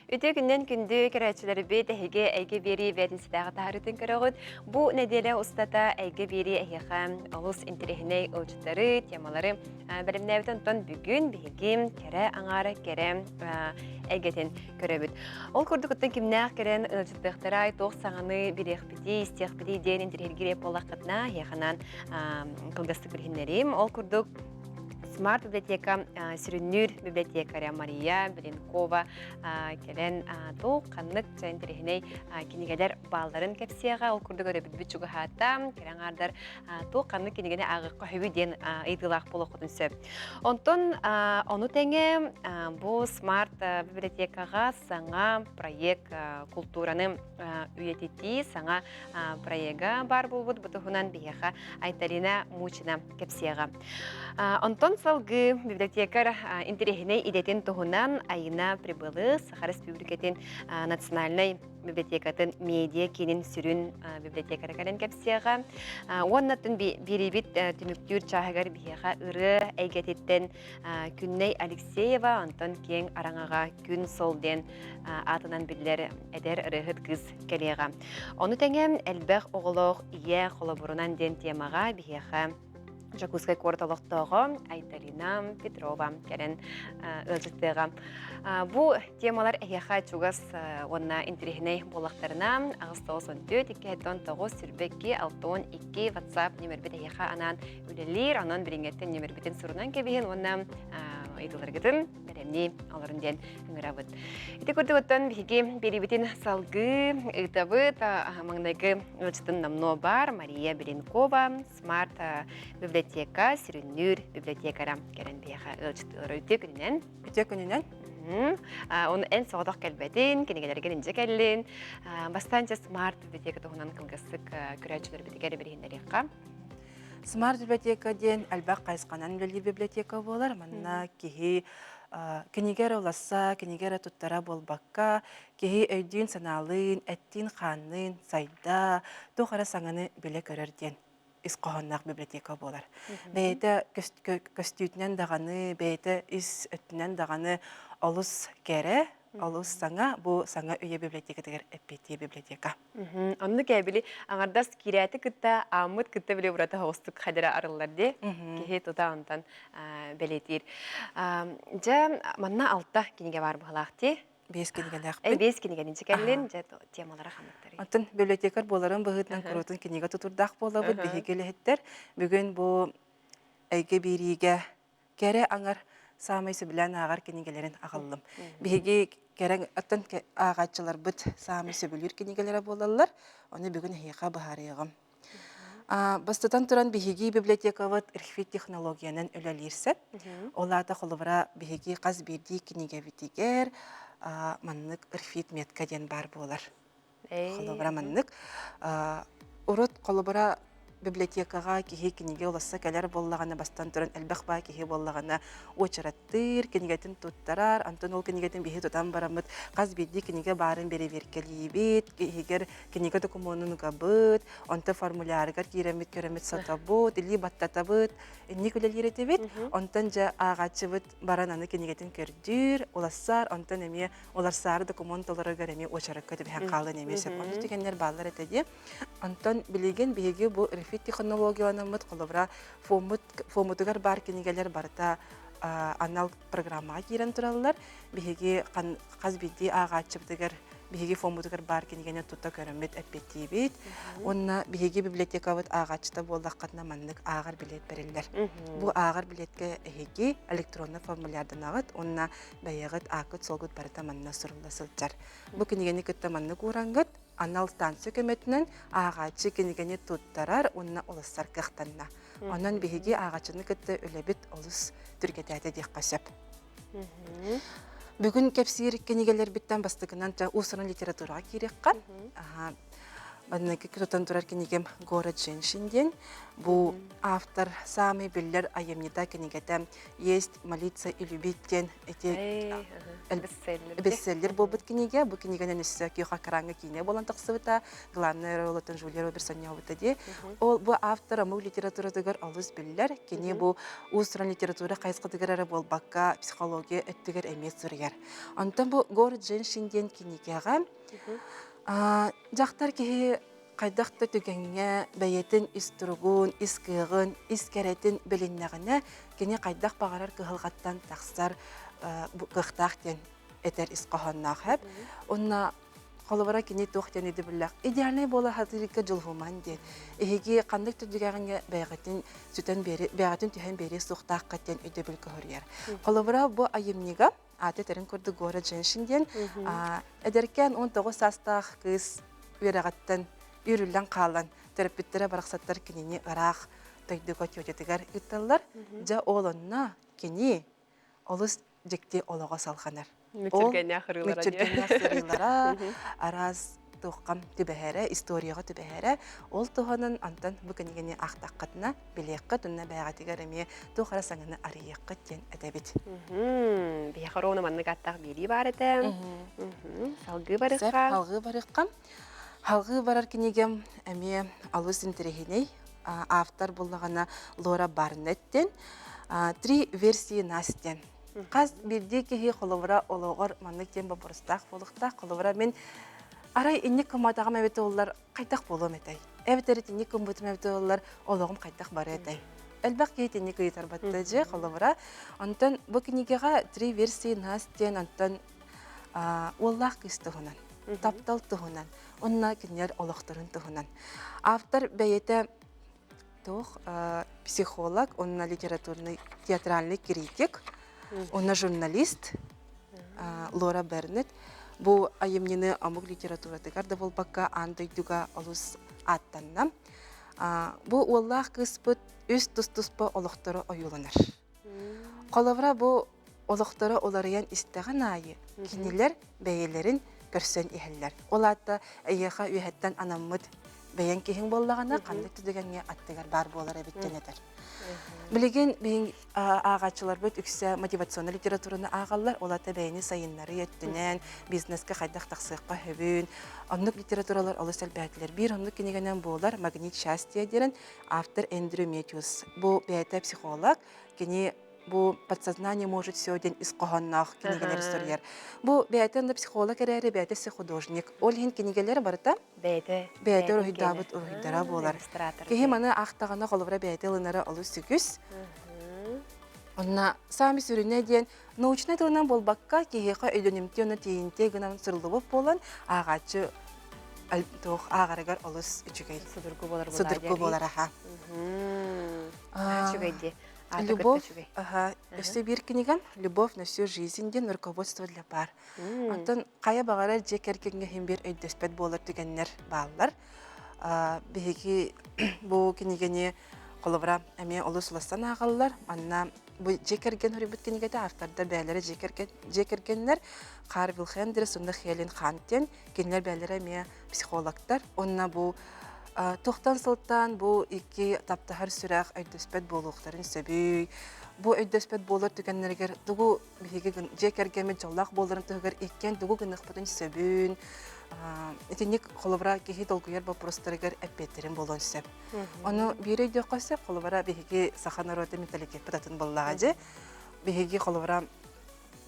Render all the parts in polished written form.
Үтүө күннэн күндү көрөөччүлэрбит, эһиги эйгэ биэрии бээтинсэтээҕи таһаарыытын көрөҕүт. Бу нэдиэлэ устата эйгэ биэрии эһиэхэ олус интэриэһинэй ыалдьыттары, темалары бэлэмнээбит. Онтон бүгүн биһиги кэрэ аҥаара кэрэ эйгэтин көрөбүт. Ол курдук оттон кимнээх кэлэн ыалдьыттыахтарай, туох саҥаны билиэхпитий, истиэхпитий диэн интэриэһиргиир буоллаххытына, эһиэхэ анаан кылгастык билиһиннэриим. Ол курдук Смарт библиотека сүрүннүүр библиотекаря Мария Беленкова кэлэн туох ханнык интэриэһинэй кинигэлэр баалларын кэпсиэҕэ. Ол курдук өрөбүлбүт чугаһаата, кэрэ аҥаардар туох ханнык кинигэни ааҕыахха сөбүй диэн ыйытыылаах буолуоххутун сөп. Онтон ону тэҥэ бу Смарт библиотекаҕа саҥа проект култуураны үйэтитии саҥа проега баар буолбут. Бу туһунан биһиэхэ Айталина Мучина кэпсиэҕэ. Онтон салгыы библиотекарь интэриэһинэй идэтин туһунан Айына Прибылы Саха Республикатын национальнай библиотекатын медиа киинин сүрүн библиотекара кэлэн кэпсиэҕэ. Уонна биэрибит түмүктүүр чааһыгар биһиэхэ ырыа эйгэтиттэн Күннэй Алексеева, онтон киэҥ араҥаҕа Күн Сол диэн аатынан биллэр эдэр ырыаһыт кыыс кэлиэҕэ. Ону тэҥэ элбэх оҕолоох ийэ холобурунан диэн темаҕа биһиэхэ Дьокуускай куорат олохтооҕо Айталина Петрова кэлэн ыалдьыттыаҕа. Бу темалар эһиэхэ чугас уонна интэриэһинэй буоллахтарына 894 209 22 62 WhatsApp нүмербит эһиэхэ анаан үлэлиир. Онон билиҥҥэттэн нүмербитин сурунан кэбиһин уонна ыйытыыларгытын бэлэмнии олорун диэн ыҥырабыт. Ити курдук оттон биһиги биэриибитин салгыы ыытабыт. Маҥнайгы ыалдьытын номнуо бар Мария Беленкова, Смарт библиотека сүрүннүүр библиотекара кэлэн биһиэхэ ыалдьыттыылар. Үтүө күнүнэн. Үтүө күнүнэн. Оны эн соҕотох кэлбэтин, кинигэлэргин инжэ кэллин. Бастаан дьэ Смарт библиотека туһунан кылгастык көрөөччүлэрбитигэр билиһиннэриэххэ. Смарт библиотека диэн элбэх хайысханан үлэлиир библиотека буолар. Манна киһи кинигэ эрэ уласса, кинигэ эрэ туттара буолбакка, киһи өйдүүн-санаалыын, эттиин-хаанныын сайда, туох эрэ саҥаны билэ-көрөр диэн ис хоһоонноох библиотека буолар. Бэйэтэ көстүүтүнэн даҕаны, бэйэтэ ис өттүнэн даҕаны олус кэрэ, олус саҥа, бу саҥа үйэ библиотекатыгар эппиэттиир библиотека. Оннук ээ, били аҥардас киирээти кытта ааммыт кытта били ураты соҕустук хадара арыллар дии. Киһи тута онтон бэлиэтиир. Дьэ, манна алта кинигэ баар быһалаах дии. Биэс кинигэлээхпин. Биэс кинигэни кэллин, дьэ темалара ханныктарый? Оттон библиотекарь буоларын быһыытынан куруутун кинигэ тутурдаах буолабыт биһиги үлэһиттэр. Бүгүн бу эйгэ биэриигэ кэрэ аҥар саамай сөбүлээн ааҕар кинигэлэрин аҕаллым. Биһиги кэрэ оттон ааҕааччыларбыт саамай сөбүлүүр кинигэлэрэ буолаллар. Ону бүгүн эһиэхэ быһаарыаҕым. Бастатан туран биһиги библиотекабыт РХФИ технологиянан үлэлиир сөп. Ол аата холобура биһиги хас биирдии кинигэбитигэр маннык РФИТ метка диэн баар буолар. Холобура маннык. Урут холобура библиотекаҕа киһи кинигэ уласса кэлэр буоллаҕына бастан туран элбэх баа киһи буоллаҕына уочараттыыр, кинигэтин туттарар, онтон ол кинигэтин биһи тутан бараммыт хас биирдии кинигэ баарын бэрэбиэркэлиибит, иһигэр кинигэ докумуонун угабыт, онтон формулярыгар киирэммит көрөммүт сотобут, илии баттатабыт, инник үлэлиир этибит. Онтон дьэ ааҕааччыбыт баран аны кинигэтин көрдүүр, улассар, онтон эмиэ уларсаары докумуон толороргор эмиэ уочаракка түбэһэн хаалан эмиэ сөп. Оннук түгэннэр бааллар этэ дии. Онтон билигин биһиги бу РФИ технологияланаммыт холобура фоммут фоммутугар баар кинигэлэр барыта анал программаҕа киирэн тураллар. Биһиги хас биирдии ааҕааччыбытыгар биһиги фоммутугар баар кинигэни тута көрөммүт эппиэттиибит. Уонна биһиги библиотекабыт ааҕааччыта буоллаххытына маннык ааҕар билиэт бэриллэр. Бу ааҕар билиэткэ эһиги электронный формулярданаҕыт уонна бэйэҕит ааккыт-суолгут барыта манна сурулла сылдьар. Бу кинигэни кытта маннык уураҥҥыт анал станция көмөтүнэн ааҕааччы кинигэни туттарар уонна улассар кыахтанна. Онон биһиги ааҕааччыны кытта үлэбит олус түргэтээтэ диэххэ сөп. Бүгүн кэпсиир кинигэлэрбиттэн бастакынан уус-уран литератураҕа киириэххэ. Манныгы тутан турар кинигем «Город женщин» диэн. Бу автор самый биллэр айымньыта кинигэтэ «Есть, молиться и любить» диэн эти бестселлер буолбут кинигэ. Бу кинигэнэн өссө Киоха Каранга киинэ буолан тахсыбыта. Главная ролотун Жюлия Роберт оонньообута дии. Ол бу автор омук литературатыгар олус биллэр. Кини бу уус-уран литература хайысхатыгар эрэ буолбакка, психология өттүгэр эмиэ суруйар. Онтон бу «Город женщин» диэн кинигэҕэ Дьахтар киһи хайдах да түгэҥҥэ бэйэтин ис туругун, ис кыаҕын, ис кэрэтин билиннэҕинэ, кини хайдах баҕарар кыһалҕаттан тахсар кыахтаах диэн этэр ис хоһоонноох эп. Уонна холобура кини туох диэн өйдөбүллээх идеальнай буола сатыырга дьулуһуман диэн. Эһиги ханнык түгэҕиҥҥэ бэйэҕитин сүтэн биэри, бэйэҕитин түһэн биэриэ суохтааххыт диэн өйдөбүл көһөрүйэр. Холобура бу айымньыга аата этэрин курдук Город женщин диэн эдэркээн 19 саастаах кыыс үөрэҕиттэн үүрүллэн хаалан төрөппүттэрэ барахсаттар кинини ыраах дойдуга тетятыгар ыытталлар. Дьэ ол онно кини олус дьикти олоҕо салҕанар. Мүччүргэннээх ырыылара. Мүччүргэннээх сырыылара, араас туоххам түбэһэрэ, историяҕа түбэһэрэ. Ол туһунан антон бу кинигэни аахтаххытына билиэххит уонна бэйэҕитигэр эмиэ туох эрэ саҥаны арыйыаххыт диэн этэбит. Биһиэхэ ровно маннык аттаах биэрии баар этэ. Салгыы барыахха. Салгыы барыахха. Салгыы барар кинигэм эмиэ алыс интэриэһинэй. Автор буллаҕына Лора Барнеттен «Три версии Настен». Хас биирдии киһи холобура олоҕор маннык диэн боппуруостаах буолуохтаах. Холобура мин арай инник кымматаҕым эбитэ буоллар хайдах буолуом этэй? Эбэтэр итинник гыммытым эбитэ буоллар, олоҕум хайдах барыа этэй? Элбэх киһи итинник ыйытарбатта дьэ, холобура. Онтон бу кинигэҕэ три версии нас диэн онтон уоллаах кыыс туһунан, таптал туһунан, уонна кинилэр олохторун туһунан. Автор бэйэтэ туох психолог, уонна литературный, театральный критик, уонна журналист Лора Бернет бу айымньыны омук литературатыгар да буолбакка аан дойдуга олус ааттанна. Бу уоллаах кыыспыт үс тус-туспа олохторо ойууланар. Холобура бу олохторо уларыйан истэҕин аайы кинилэр бэйэлэрин көрсөн иһэллэр. Ол аата эйиэхэ үөһэттэн анаммыт бэйэҥ киһиҥ буоллаҕына ханнык да түгэҥҥэ аттыгар баар буолар эбит диэн этэр. Билигин биһиги ааҕааччыларбыт үксэ мотивационнай литератураны ааҕаллар, ол аата бэйэни сайыннарыы өттүнэн, бизнеска хайдах тахсыахха сөбүн, оннук литературалар олус элбээтилэр. Биир оннук кинигэнэн буолар «Магнит счастья» диэн автор Эндрю Метьюс. Бу бэйэтэ психолог, кини бу подсознание может все диэн ис хоһоонноох кинигэлэри суруйар. Бу бэйэтэ онно психолог эрээри бэйэтэ өссө художник. Ол иһин кинигэлэр барыта бэйэтэ бэйэтэ уруһуйдаабыт уруһуйдара буолар. Киһи маны аахтаҕына холобура бэйэтэ ылынара олус үгүс. Онно саамай сүрүнэ диэн научнай тылынан буолбакка киһиэхэ өйдөнүмтүө уонна тиийимтиэ гынан суруллубут буолан ааҕааччы туох ааҕарыгар олус үчүгэй. Судургу буолар Судургу буолар аха. Үчүгэй дии. Любовь, ага, өссө биир кинигам «Любовь на всю жизнь» диэн руководство для пар. Онтон хайа баҕарар дьиэ кэргэҥҥэ иһин биир өйдөспөт буолар түгэннэр бааллар. Биһиги бу кинигэни холобура эмиэ олус улассан ааҕаллар. Манна бу дьиэ кэргэн суруйбут кинигэтэ автордар бэйэлэрэ дьиэ кэргэн дьиэ кэргэннэр Хаар Вилхендрес уонна Хелен Хантен кинилэр бэйэлэрэ эмиэ психологтар. Уонна бу туохтан сылтаан бу икки таптаһар сүрэх өйдөспөт буолуохтарын сөбүй? Бу өйдөспөт буолар түгэннэригэр тугу биһиги дьиэ кэргэммит дьоллоох буоларын туһугар иккиэн тугу гыныахпытын сөбүн итинник холобура киһи долгуйар боппуруостарыгар эппиэттэрин буолуон сөп. Ону биир өйдүөххэ сөп, холобура биһиги саха норуота менталитеппыт атын буоллаҕа дьэ. Биһиги холобура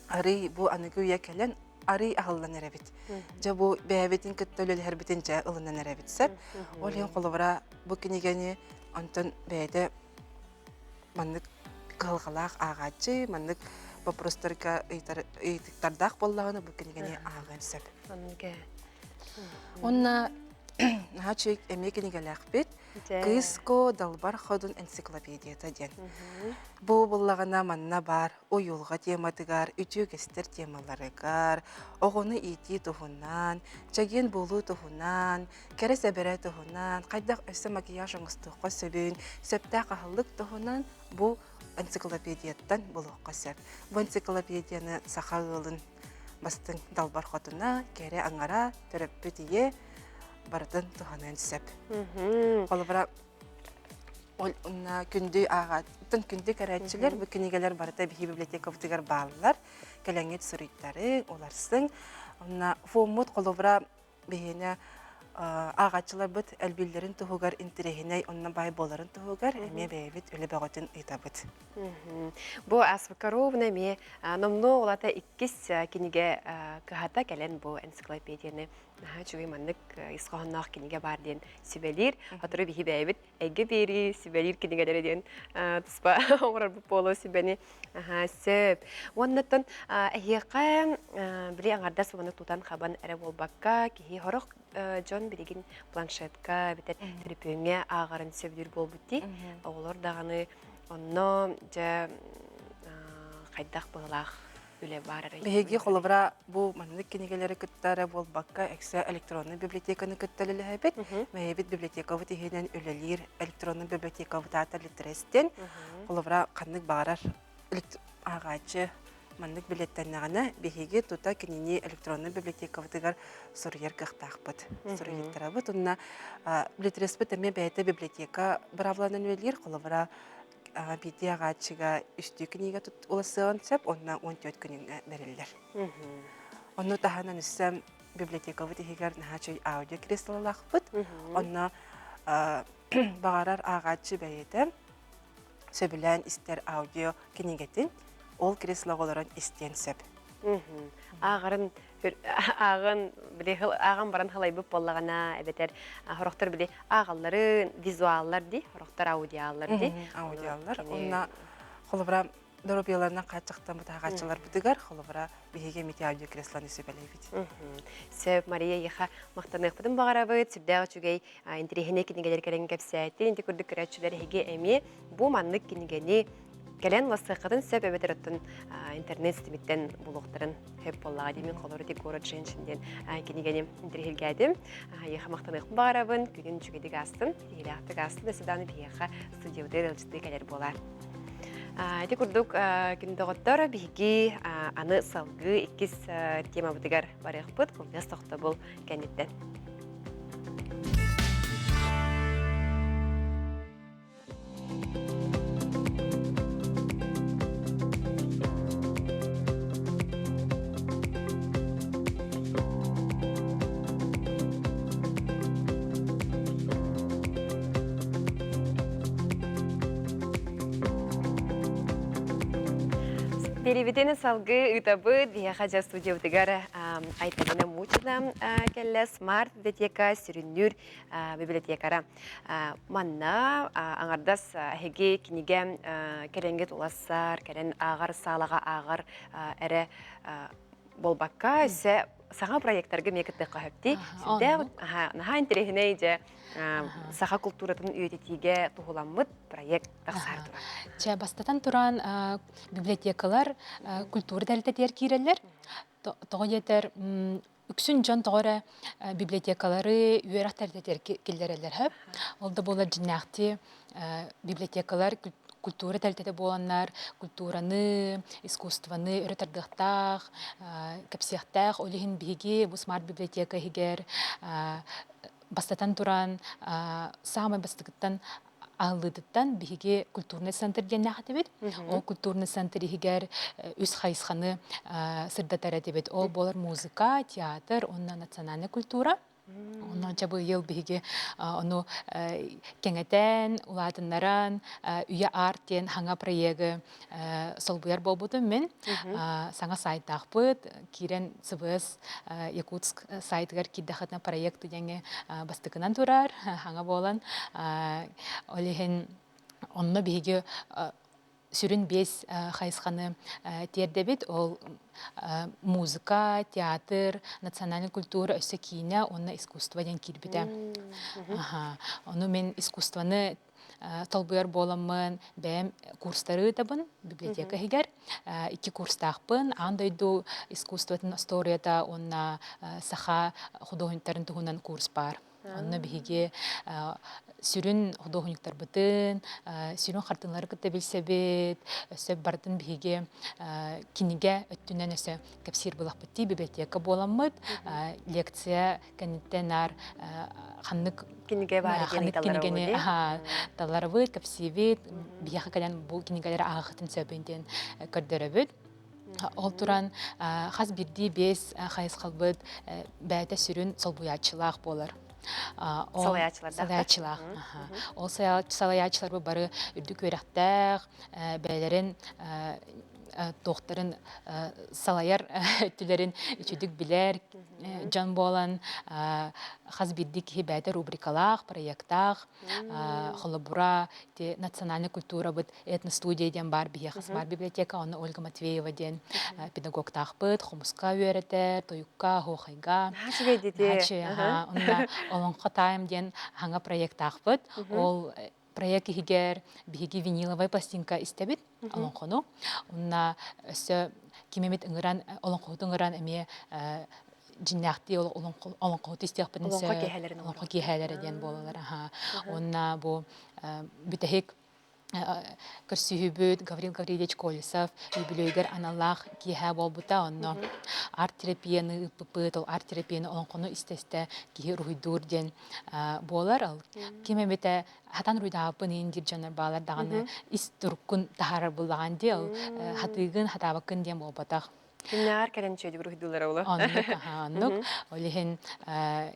арый бу аныгы үйэ кэлэн арый аһыллан эрэбит. Дьэ бу бэйэбитин кытта үлэлэһэрбитин дьэ ылынан эрэбит сөп. Ол иһин холобура бу кинигэни онтон бэйэтэ маннык кыһалҕалаах ааҕааччы, маннык боппуруостарга ыйытыктардаах буоллаҕына бу кинигэни ааҕыан сөп. Уонна наһаа үчүгэй эмиэ кинигэлээхпит. Кыыско Далбар Ходун энциклопедията диэн. Бу буллаҕына манна баар уйулҕа тематыгар, үтүө үгэстэр темаларыгар, оҕону иитии туһунан, чэгиэн буолуу туһунан, кэрэ сэбэрэ туһунан, хайдах өссө макияж оҥостуохха сөбүн, сөптөөх аһылык туһунан бу энциклопедияттан булуохха сөп. Бу энциклопедияны саха ыалын бастыҥ далбар хотуна, кэрэ аҥара, төрөппүт ийэ. барытын туһаныан сөп. Холобура, ол күндү ааҕааттан күндү көрөөччүлэр бу кинигэлэр барыта биһи библиотекабытыгар бааллар. Кэлэҥҥит суруйтарыҥ, уларсыҥ. Онно фоммут холобура биһиэнэ ааҕааччыларбыт элбииллэрин туһугар интэриэһинэй онно баай буоларын туһугар эмиэ бэйэбит үлэ бөҕөтүн ыытабыт. Бу Асвка ровно эмиэ номнуо улата иккис кинигэ кыһата кэлэн бу энциклопедияны наһаа үчүгэй маннык ис хоһоонноох кинигэ баар диэн сүбэлиир. Сотору биһи бэйэбит эйгэ биэрии сүбэлиир кинигэлэрэ диэн туспа оҥорорбут буолуо сүбэни сөп. Уоннаттан эһиэхэ били аҥардас уонна тутан хабан эрэ буолбакка киһи сорох дьон билигин планшетка эбэтэр төлөпүөҥҥэ ааҕарын сөбүлүүр буолбут дии. Оҕолор даҕаны онно дьэ хайдах быһыылаах үлэ баар эрэ. Биһиги холобура бу маннык кинигэлэри кытта эрэ буолбакка эксэ электронный библиотеканы кытта үлэлэһэбит. Бэйэбит библиотекабыт иһинэн үлэлиир электронный библиотекабыт аата Литрестен. Холобура ханнык баҕарар ааҕааччы маннык билиэттэннэҕинэ биһиги тута кинини электронный библиотекабытыгар суруйар кыахтаахпыт. Суруйуттарабыт. Уонна Литреспит эмиэ бэйэтэ библиотека быраабыланан үлэлиир. Холобура биирдии ааҕааччыга үстүү кинигэ уларсыаҕын сөп уонна 14 күнүҥҥэ бэриллэр. Онну таһынан өссө библиотекабыт иһигэр наһаа үчүгэй аудио креслолаахпыт. Онно баҕарар ааҕааччы бэйэтэ сөбүлээн истэр аудио кинигэтин ол креслоҕа олорон истиэн сөп. Ааҕарын ааҕан били ааҕан баран халайбыт буоллаҕына эбэтэр сорохтор били ааҕалларын визуаллар дии сорохтор аудиаллар дии аудиаллар уонна холобура доруобуйаларынан хааччахтаммыт ааҕааччыларбытыгар холобура биһиги эмити аудио креслоны сүбэлиибит. Сөп Мария эйиэхэ махтаныахпытын баҕарабыт сүрдээх үчүгэй интэриэһинэй кинигэлэр кэлэн кэпсээтин ити курдук көрөөччүлэр эһиги эмиэ бу маннык кинигэни кэлэн лассыаххытын сөп эбэтэр оттон интернет ситимиттэн булуохтарын сөп буоллаҕа дии мин холору ити город женщин диэн кинигэни интэриэһиргээтим эйиэхэ махтаныахпын баҕарабын күнүн үчүгэйдик аастын киһилээхтик аастын да даҕаны биһиэхэ студиябытыгар ыалдьыттыы кэлэр буолаар ити курдук күн доҕоттор биһиги аны салгыы иккис темабытыгар барыахпыт кылгас тохтобул кэнниттэн Биэриибитин салгыы ыытабыт. Биһиэхэ дьэ студиябытыгар Айталина Мучина кэллэ. Смарт библиотека сүрүннүүр библиотекара. Манна аҥардас эһиги кинигэ кэлэҥҥит улассар, кэлэн ааҕар саалаҕа ааҕар эрэ буолбакка, өссө саҥа проектарга эмиэ кыттыахха сөптүй. Сүрдээх наһаа интэриэһинэй дьэ саха култууратын үйэтитиигэ туһуламмыт проект тахсаары турар. Чэ, бастатан туран библиотекалар культура тэрилтэтигэр киирэллэр. Тоҕо диэтэр үксүн дьон тоҕо эрэ библиотекалары үөрэх тэрилтэтигэр киллэрэллэр сөп. Ол да буоллар дьиҥнээхтии библиотекалар культура тэрилтэтэ буоланнар культураны, искусствоны өрө тардыахтаах, кэпсиэхтээх. Ол иһин биһиги бу смарт библиотека иһигэр бастатан туран саамай бастакыттан аһыллыытыттан биһиги культурный центр диэннээх этибит. Ол культурный центр иһигэр үс хайысханы сырдатар этибит. Ол буолар музыка, театр уонна национальная культура. Онон чэ быйыл биһиги ону кэҥэтэн, улаатыннаран, Үйэ арт диэн саҥа проегы солбуйар буолбутум мин. Саҥа сайтаахпыт, киирэн СВС Якутск сайтыгар киирдэххитинэ проект диэҥҥэ бастакынан турар, хаҥа буолан. Ол иһин онно биһиги сүрүн биэс хайысханы тиэрдэбит. Ол музыка, театр, национальная культура, өссө киинэ уонна искусство диэн киирбитэ. Ону мин искусствоны толбуйар буоламмын бэйэм курстары ыытабын библиотека иһигэр. Икки курстаахпын. Аан дойду искусствотын остуоруйата уонна саха худуоһунньуктарын туһунан курс баар. Онно биһиги Сүрүн худуоһунньуктарбытын, сүрүн хартыыналары кытта билсэбит, өссө барытын биһиги кинигэ өттүнэн өссө кэпсиир булахпыт дии библиотека буоламмыт лекция кэнниттэн наар ханнык кинигэ баар ханнык кинигэни таларыбыт, кэпсиибит, биһиэхэ кэлэн бу кинигэлэри ааҕыаххытын сөбүн диэн көрдөрөбүт. Ол туран хас биирдии биэс хайысхалбыт бэйэтэ сүрүн солбуйааччылаах буолар. Салайааччылардаах. Салайааччылаах. Ол салайааччыларбыт бары үрдүк үөрэхтээх, бэйэлэрин туохтарын салайар өттүлэрин үчүгдүк билэр дьон буолан хас биирдии киһи бэйэтэ рубрикалаах, проектаах, холобура ити национальнай культурабыт этностудия диэн баар биһиэхэ смарт библиотека, онно Ольга Матвеева диэн педагогтаахпыт, хомуска үөрэтэр, тойукка, оһуохайга. Онно Олоҥхо тайм диэн хаҥа проектаахпыт. Ол проект иһигэр биһиги виниловай пластинка истэбит олоҥхону. Онно өссө ким эмит ыҥыран, олоҥхоһут ыҥыран эмиэ дьиннээхтии олоҥхоһут истиэхпитин сөп. Олоҥхо киэһэлэрэ диэн буолалар. Уонна бу бүтэһик көрсүһүүбүт Гаврил Гаврильевич Колесов үбүлүөйүгэр аналлаах киэһэ буолбута. Онно арт-терапияны ыыппыппыт, ол арт-терапияны олоҥхону истэ-истэ киһи уруһуйдуур диэн буолар. Ол ким эмитэ хатан уруйдаабыппын иин диир дьоннор баалар даҕаны ис туруккун таһаарар буллаҕын дии, ол хатыыгын, хатаабаккын диэн буолбатах. Кимнээҕэр кэлэн үчүгэйдик уруһуйдууллара буолуо. Оннук, оннук. Ол иһин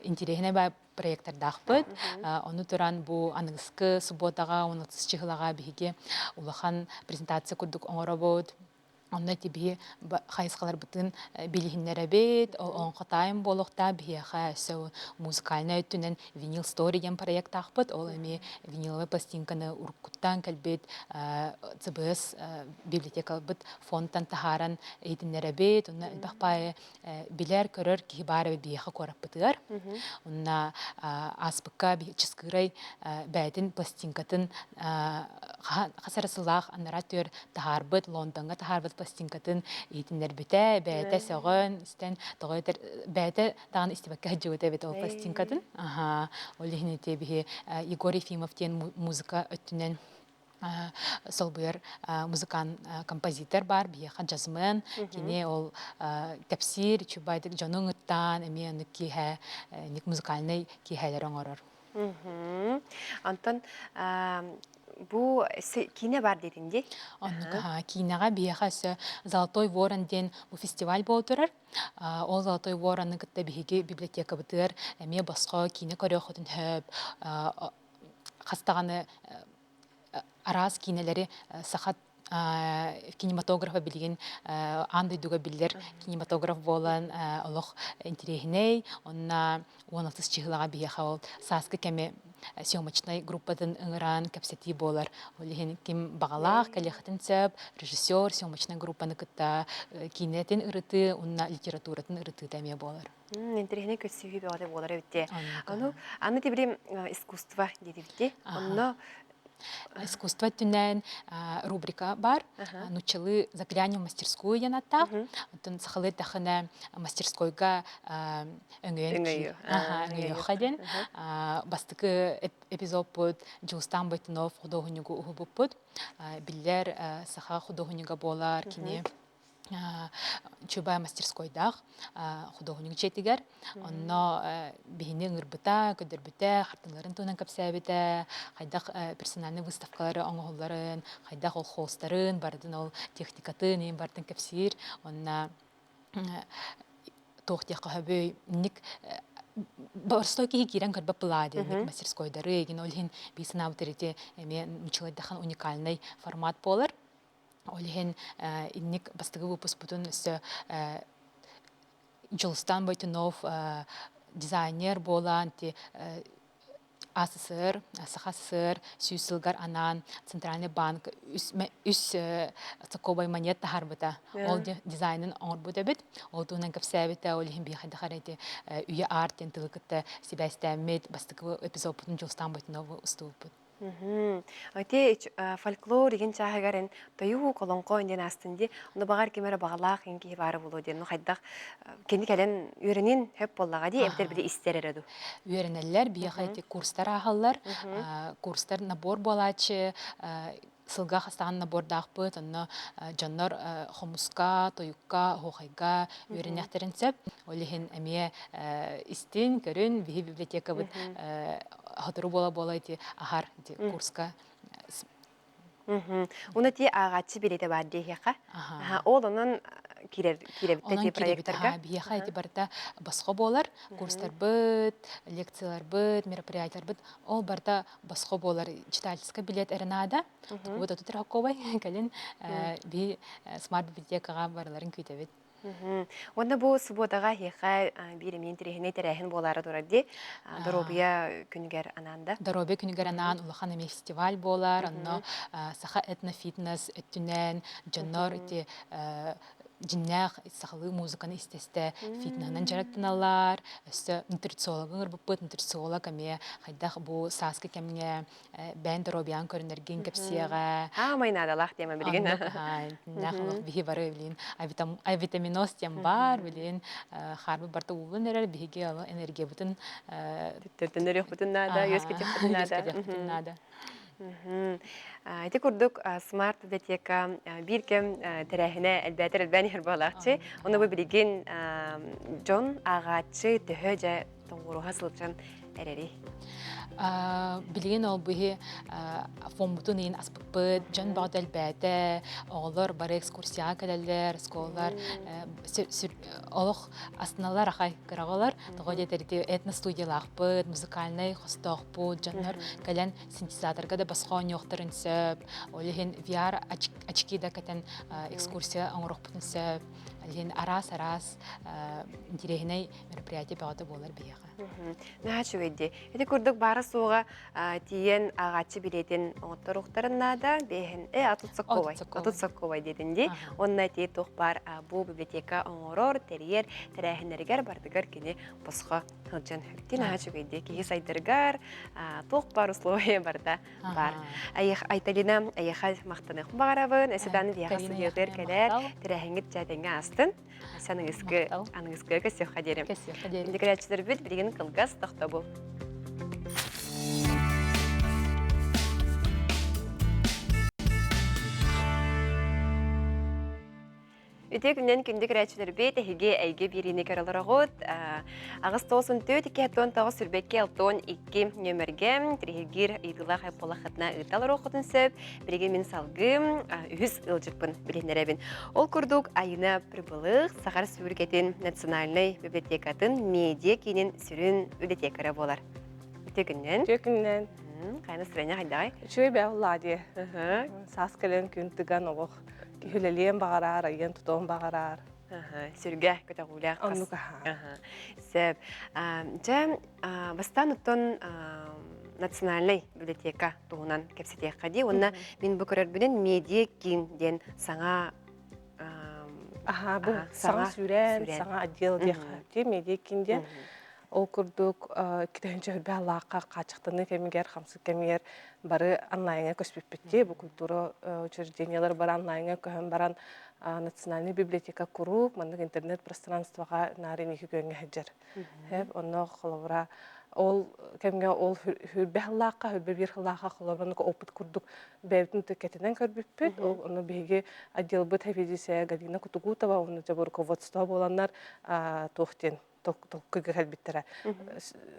интириэһинэй проектордаахпыт. Ону туран бу аныгыскы субботаҕа, 16 чыһылаҕа биһиги улахан презентация курдук оҥоробут. Онно ити биһи хайысхаларбытын билиһиннэрэбит, олоҥхо тайм буолуохтаах биһиэхэ өссө музыкальнай өттүнэн винил story диэн проектаахпыт. Ол эмиэ виниловай пластинканы уруккуттан кэлбит ЦБС библиотекабыт фондтан таһааран иһитиннэрэбит. Онно элбэх баайы билэр, көрөр киһи баар эбит биһиэхэ куораппытыгар. Онно ааспыкка Чыскыырай бэйэтин пластинкатын хас эрэ сыллаах анараа түөр таһаарбыт, Лондоҥҥа таһаарбыт пластинкатын иһитиннэрбитэ, бэйэтэ сөҕөн, истэн, тоҕо этэр, бэйэтэ даҕаны истибэккэ сылдьыбыта эбит ол пластинкатын. Аха, ол иһин ити биһи Егор Ефимов диэн музыка өттүнэн солбуйар музыкант композитор баар биһиэхэ джазмен кини ол кэпсиир үчүгэйдик дьону ыҥыртаан эмиэ оннук киэһэ ник музыкальнай киэһэлэри оҥорор. Онтон бу киинэ баар диэтиҥ дии? Оннук киинэҕэ биһиэхэ өссө Золотой ворон диэн бу фестиваль буола турар. Ол Золотой вороны кытта биһиги библиотекабытыгар эмиэ босхо киинэ көрүөххүтүн сөп. Хас даҕаны араас киинэлэри саха кинематографа билигин аан дойдуга биллэр кинематограф буолан олох интириэһинэй онно 16 чыһылаҕа биһиэхэ ол сааскы кэми съемочнай группатын ыҥыран кэпсэтии буолар. Ол иһин ким баҕалаах кэлиэххитин сөп режиссер съемочнай группаны кытта киинэтин ырытыы уонна литературатын ырытыыта эмиэ буолар. Интэриэһинэй көрсүһүү бөҕөтө буолар эбит Ону аны тибри искусство диэтибит Онно Искусство өттүнэн рубрика бар. Нуччалыы «Заглянем в мастерскую» диэн аттаах. Оттон сахалыы эттэххинэ мастерскойга өҥөйөн өҥөйүөххэ диэн. Бастакы эпизодпут Дьулустаан Бойтунов худуоһунньугу уһулбуппут. Биллэр саха худуоһунньуга буолар кини Чубай мастерскойдаах худуоһунньук дьиэтигэр. Онно биһини ыҥырбыта, көрдөрбүтэ, хартыыналарын туһунан кэпсээбитэ, хайдах персональнай выставкалары оҥоһулларын, хайдах ол холстарын, барытын ол техникатын, иин барытын кэпсиир. Онно туох диэххэ сөбүй, инник боростой киһи киирэн көрбөт былаа диэн мастерскойдары, эгин ол иһин биир санаабыт ити эмиэ нуччалайдахан уникальный формат буолар. Ол иһин инник бастакы выпускпутун өссө Дьулустаан Бойтунов дизайнер буолан АССР, Саха ССР сүүс сылгар анаан Центральный банк үс сокобай монет таһаарбыта. Ол дизайнын оҥорбут эбит. Ол туһунан кэпсээбитэ, ол иһин биһиэхэ ити үйэ арт диэн тылы кытта сибээстээммит бастакы эпизодпутун Дьулустаан Бойтунову устубуппут. Ити фольклор игин чааһыгар эн тойуу колоҥхо диэн аастын дии. Ону баҕар ким эрэ баҕалаах ин киһи баара буолуо диэн. Ну хайдах кини кэлэн үөрэнин хөп буоллаҕа дии эбэтэр били истэр эрэ дуу. Үөрэнэллэр, биһиэхэ ити курстар ааһаллар. Курстар набор буолааччы сылга хастаан набордаахпыт, онно дьоннор хомуска, тойукка, оһуохайга үөрэниэхтэрин сөп. Ол иһин эмиэ истин, көрүн, биһи библиотекабыт сотору буола-буола ити аһар ити курска Уна ти ааҕааччы билиэтэ баар диэһиэхэ. Ол онон киирэр киирэбиттэ Онон ти киирэбит проекттарга. Биһиэхэ ити барыта босхо буолар. Курстарбыт, лекцияларбыт, мероприятияларбыт ол барыта босхо буолар. Читательскай билет эрэ наада. Тукубут отут рахковай кэлин би смарт библиотекаҕа барыларын күүтэбит. Уонна бу субуотаҕа эһиэхэ биир эмиэ интэриэһинэй тэрээһин буолаары турар дии. Доруобуйа күнүгэр анаан да. Доруобуйа күнүгэр анаан улахан эмиэ фестиваль буолар. Онно саха этнофитнес өттүнэн дьоннор ити дьиннээх сахалыы музыканы истэ-истэ фитнеһынан дьарыктаналлар. Өссө нутрициологы ыҥырбыппыт. Нутрициолог эмиэ хайдах бу сааскы кэмҥэ бэйэн доруобуйаҕын көрүнэргин кэпсиэҕэ. Аамай наадалаах тема билигин. Оннук олох биһи бары билин авитаминоз диэн баар билин хаарбыт барыта ууллан эрэр биһиги энергиябытын Төттөнөрүөхпүтүн наада, үөскэтиэхпитин наада. Үөскэтиэхпитин наада. Ити курдук смарт библиотека биир кэм тэрээһинэ элбээтэр элбээн иһэр буолаахчы. Ону бу билигин дьон ааҕааччы төһө дьэ тоҥуоруһа сылдьан эрэри? Билигин ол биһи фоммутун иин аспыппыт, дьон бөҕөтө элбээтэ, оҕолор бары экскурсияҕа кэлэллэр, оскуолалар олох астыналлар ахай кыраҕалар. Тоҕо диэтэр ити этностудиялаахпыт, музыкальнай хостоохпут, дьоннор кэлэн синтезаторга да босхо оонньуохтарын сөп. Ол иһин VR очки да кэтэн экскурсия оҥоруохпутун сөп. Ол иһин араас-араас интириэһинэй мероприятие бөҕөтө буолар биһиэхэ. Наһаа үчүгэй дии. Ити курдук баара-суоҕа тиийэн ааҕааччы билиэтин оҥотторуохтарын наада. Бэйэһин э отут сокковай, отут сокковай диэтин дии. Уонна ити туох баар бу библиотека оҥорор, тэрийэр тэрээһиннэригэр бардыгар кини босхо сылдьан хөптүн наһаа үчүгэй дии. Киһи сайдарыгар туох баар условия барыта баар. Айталина, эйиэхэ махтаныахпын баҕарабын. Эсэдааны биһиэхэ студиятыгар кэлэр, тэрээһиҥҥит дьээтэҥҥэ астын. Аныгыскы аныгыскыга көссүөххэ диэри. Көссүөххэ диэри. Интеграцияларбыт билигин кылгас тохтобул. Үтүө күннэн күндү көрөөччүлэрбит, эһиги эйгэ биэриини көрө олороҕут. Аҕыс тоҕус төрт икки аттон тоҕус сүрбэкки алтон икки нөмерге тириһиргиир ыйытыылаах буоллаххытына ыыта олоруоххутун сөп. Билигин мин салгыы үһүс ыалдьыппын билиһиннэрэбин. Ол курдук Айына Прибылых Саха Республикатын национальнай библиотекатын медиа киинин сүрүн библиотекара буолар. Үтүө күннэн. Үтүө күннэн. Хайа настроение хайдаҕай? Үчүгэй бээ уллаа дии. Саас кэлэн күн тыган олох киһи үлэлиэн баҕараар, айыан тутуон баҕараар. Сүргэ көтөҕүүлээх. Оннук аһаа. Сөп. Дьэ, бастаан оттон национальнай библиотека туһунан кэпсэтиэххэ дии. Уонна мин бу көрөрбүнэн медиа киин диэн саҥа Аһаа, бу саҥа сүүрээн, саҥа отдел диэххэ медиа киин диэн. Ол курдук китэһинчэ үрбэ алаахха хааччахтаныы кэмигэр, хамсык кэмигэр бары онлайҥа көспүппүт дии. Бу культура учреждениелар бары онлайҥа көһөн баран национальный библиотека куруук маннык интернет-пространствоҕа наар инники күөҥҥэ сылдьар. Онно холобура ол кэмҥэ ол хүрбэ сыллаахха, хүрбэ биир сыллаахха холобура опыт курдук бэйэбитин кэтэнэн көрбүппүт. Ол ону биһиги отделбыт сэбиэдиссэйэ Галина Кутугутова уонна дьэ руководство буоланнар туох диэн толкуйга кэлбиттэрэ.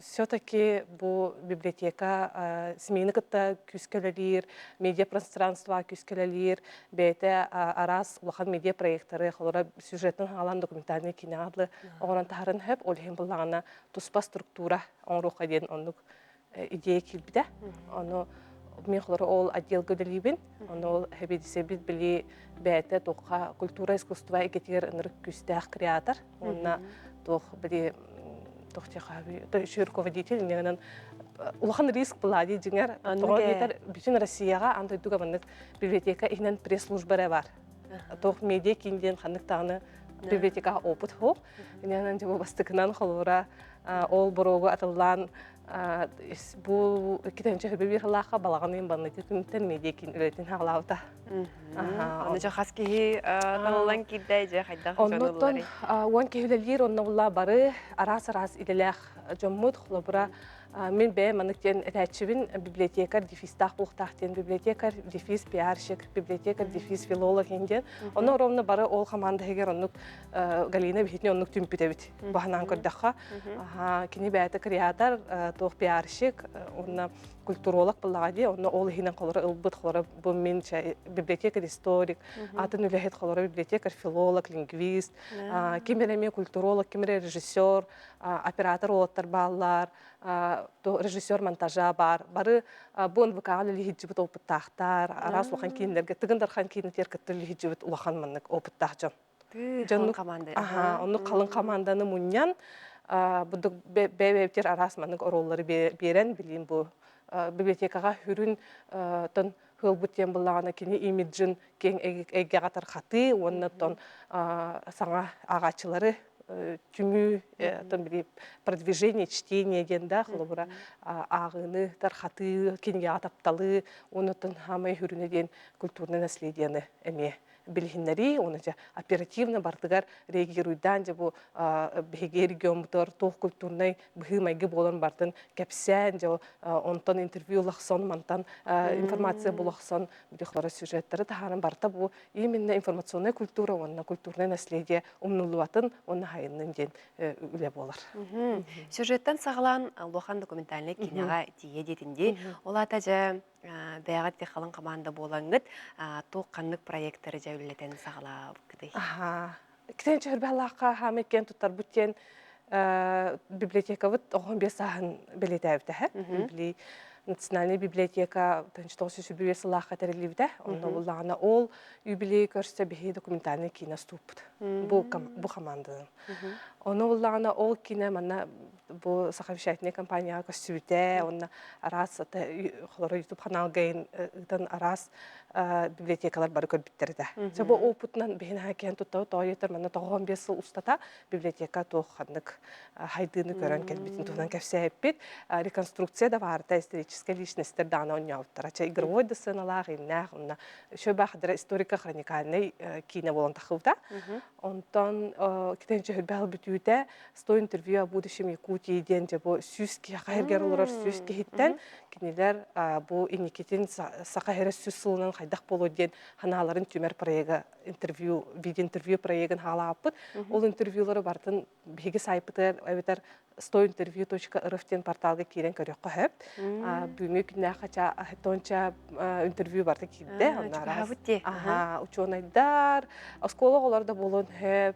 Все-таки бу библиотека СМИ-ни кытта күүскэ үлэлиир, медиапространство күүскэ үлэлиир, бэйэтэ араас улахан медиапроекттары, холобура сюжетын хаалан документальный киинэҕэ дылы оҥорон таһарын сөп, ол иһин буллаҕына туспа структура оҥоруохха диэн оннук идея киирбитэ. Ону мин холоро ол отделга үлэлиибин. Ону ол сэбиэдиссэйбит били бэйэтэ туохха культура искусство эйгэтигэр ынырык күүстээх креатор. Уонна туох били туох диэхэ руководитель иннинэн улахан риск была дии дьиҥэр. Тоҕо диэтэр бүтүн Россияҕа аан дойдуга маннык библиотека иһинэн пресс-служба эрэ бар. Туох медиа киин диэн ханнык даҕаны библиотекаҕа опыт суох. Иннинэн дьэ бу бастакынан холобура ол боруогу атыллаан. Бу 2021 сыллаахха балаҕан ыйын банныгы күнтэн медиа-киин үлэтин саҕалаабыта. Онно дьэ хас киһи талыллан киирдэ, дьэ хайдах дьон Оннуттан 10 киһи үлэлиир, онно булла бары араас-араас идэлээх дьоммут. Холобура, мин бэйэм маннык диэн этээччибин, библиотекарь дефистаах буолуохтаах диэн, библиотекарь дефис пиарщик, библиотекарь дефис филолог диэн. Онно ровно бары ол хамаанда иһигэр оннук Галина биһитини оннук түмпүт эбит. Баһанаан көрдөххө, кини бэйэтэ креатор, туох пиарщик, уонна культуролог буоллаҕа дии, онно ол иһинэн холоро ылбыт, холоро бу мин библиотекарь историк, атын үлэһит холоро библиотекарь филолог, лингвист, ким эрэ эмиэ культуролог, ким эрэ режиссер, оператор уолаттар бааллар, режиссер монтажа баар. Бары бу НВК-ҕа үлэлиһиддьибит опыттаахтар, араас улахан кииннэргэ, Тыгын Дархан киинитигэр кытта үлэлиһиддьибит улахан маннык опыттаах дьон. Дьоннук команда. Аха, оннук халыҥ команданы мунньан, будук бэйэ-бэйэбитигэр араас маннык оруоллары биэрэн, билиим бу библиотекаҕа хүрүн тон хыылбыт диэн буллаҕына кини имиджин киэҥ эйгэҕэ тархатыы уонна тон саҥа ааҕааччылары түмүү тон били продвижение чтение диэн да холобура ааҕыыны тархатыы кинигэҕэ тапталы уонна тон хаамай хүрүнэ диэн культурное наследиены эмиэ билиһиннэрии уонна дьэ оперативно барытыгар реагируйдаан дьэ бу биһиги региоммутугар туох культурнай быһыы-майгы буолан бартын кэпсээн дьэ онтон интервью ылахсон мантан информация булахсон бихлара сюжеттары таһааран барыта бу именно информационная культура уонна культурное наследие умнуллубатын уонна хайыннын диэн үлэ буолар. Сюжеттан саҕалаан улахан документальнай киинэҕэ тиийэ диэтин дии. Ол аата дьэ бэйэҕит ити халыҥ хамаанда буолаҥҥыт туох ханнык проектары дьэ үлэлэтэн саҕалаабыккытый? Китен чөрбэлаахха хаамай киэн туттарбыт диэн библиотекабыт оҕон биэс сааһын бэлиэтээбитэ. Били национальная библиотека 1905 сыллаахха тэриллибитэ. Онно буллаҕына ол юбилей көрсө биһи документальный киинэ устууппут. Бу бу хамаанданан. Ону буллаҕына ол киинэ манна бу сахавещательнай компанияҕа көстүбүтэ уонна араас холоро YouTube ханаалга ыытан араас библиотекалар бары көрбүттэр этэ. Дьэ бу опытынан биһин киһин туттабыт тоойутар манна 95 сыл устата библиотека туох ханнык хайдыыны көрөн кэлбитин туһунан кэпсээппит. Реконструкция да баарта историческай личностьтэр даҕаны оонньообуттара. Чэ игровой да сыаналаах, иннээх, онно шөбахадара историко-хроникальнай киинэ буолан тахыбыта. Онтон китен чөһүрбэһэл бүтүүтэ 100 интервью о будущем Якутии диэн дьэ бу 100 киһи хайыргар олорор 100 киһиттэн кинилэр бу инникитин саха сирэ 100 сылынан хайдах буолуо диэн ханааларын түмэр проега интервью видеоинтервью проегын хаалааппыт. Ол интервьюлары барытын биһиги сайтпытыгар эбэтэр 100interview.rf диэн порталга киирэн көрүөххэ сөп. Бүгүҥҥү күннээх тонча интервью барыта киирдэ. Аха, учуонайдар, оскуола оҕолоро да буолуон сөп,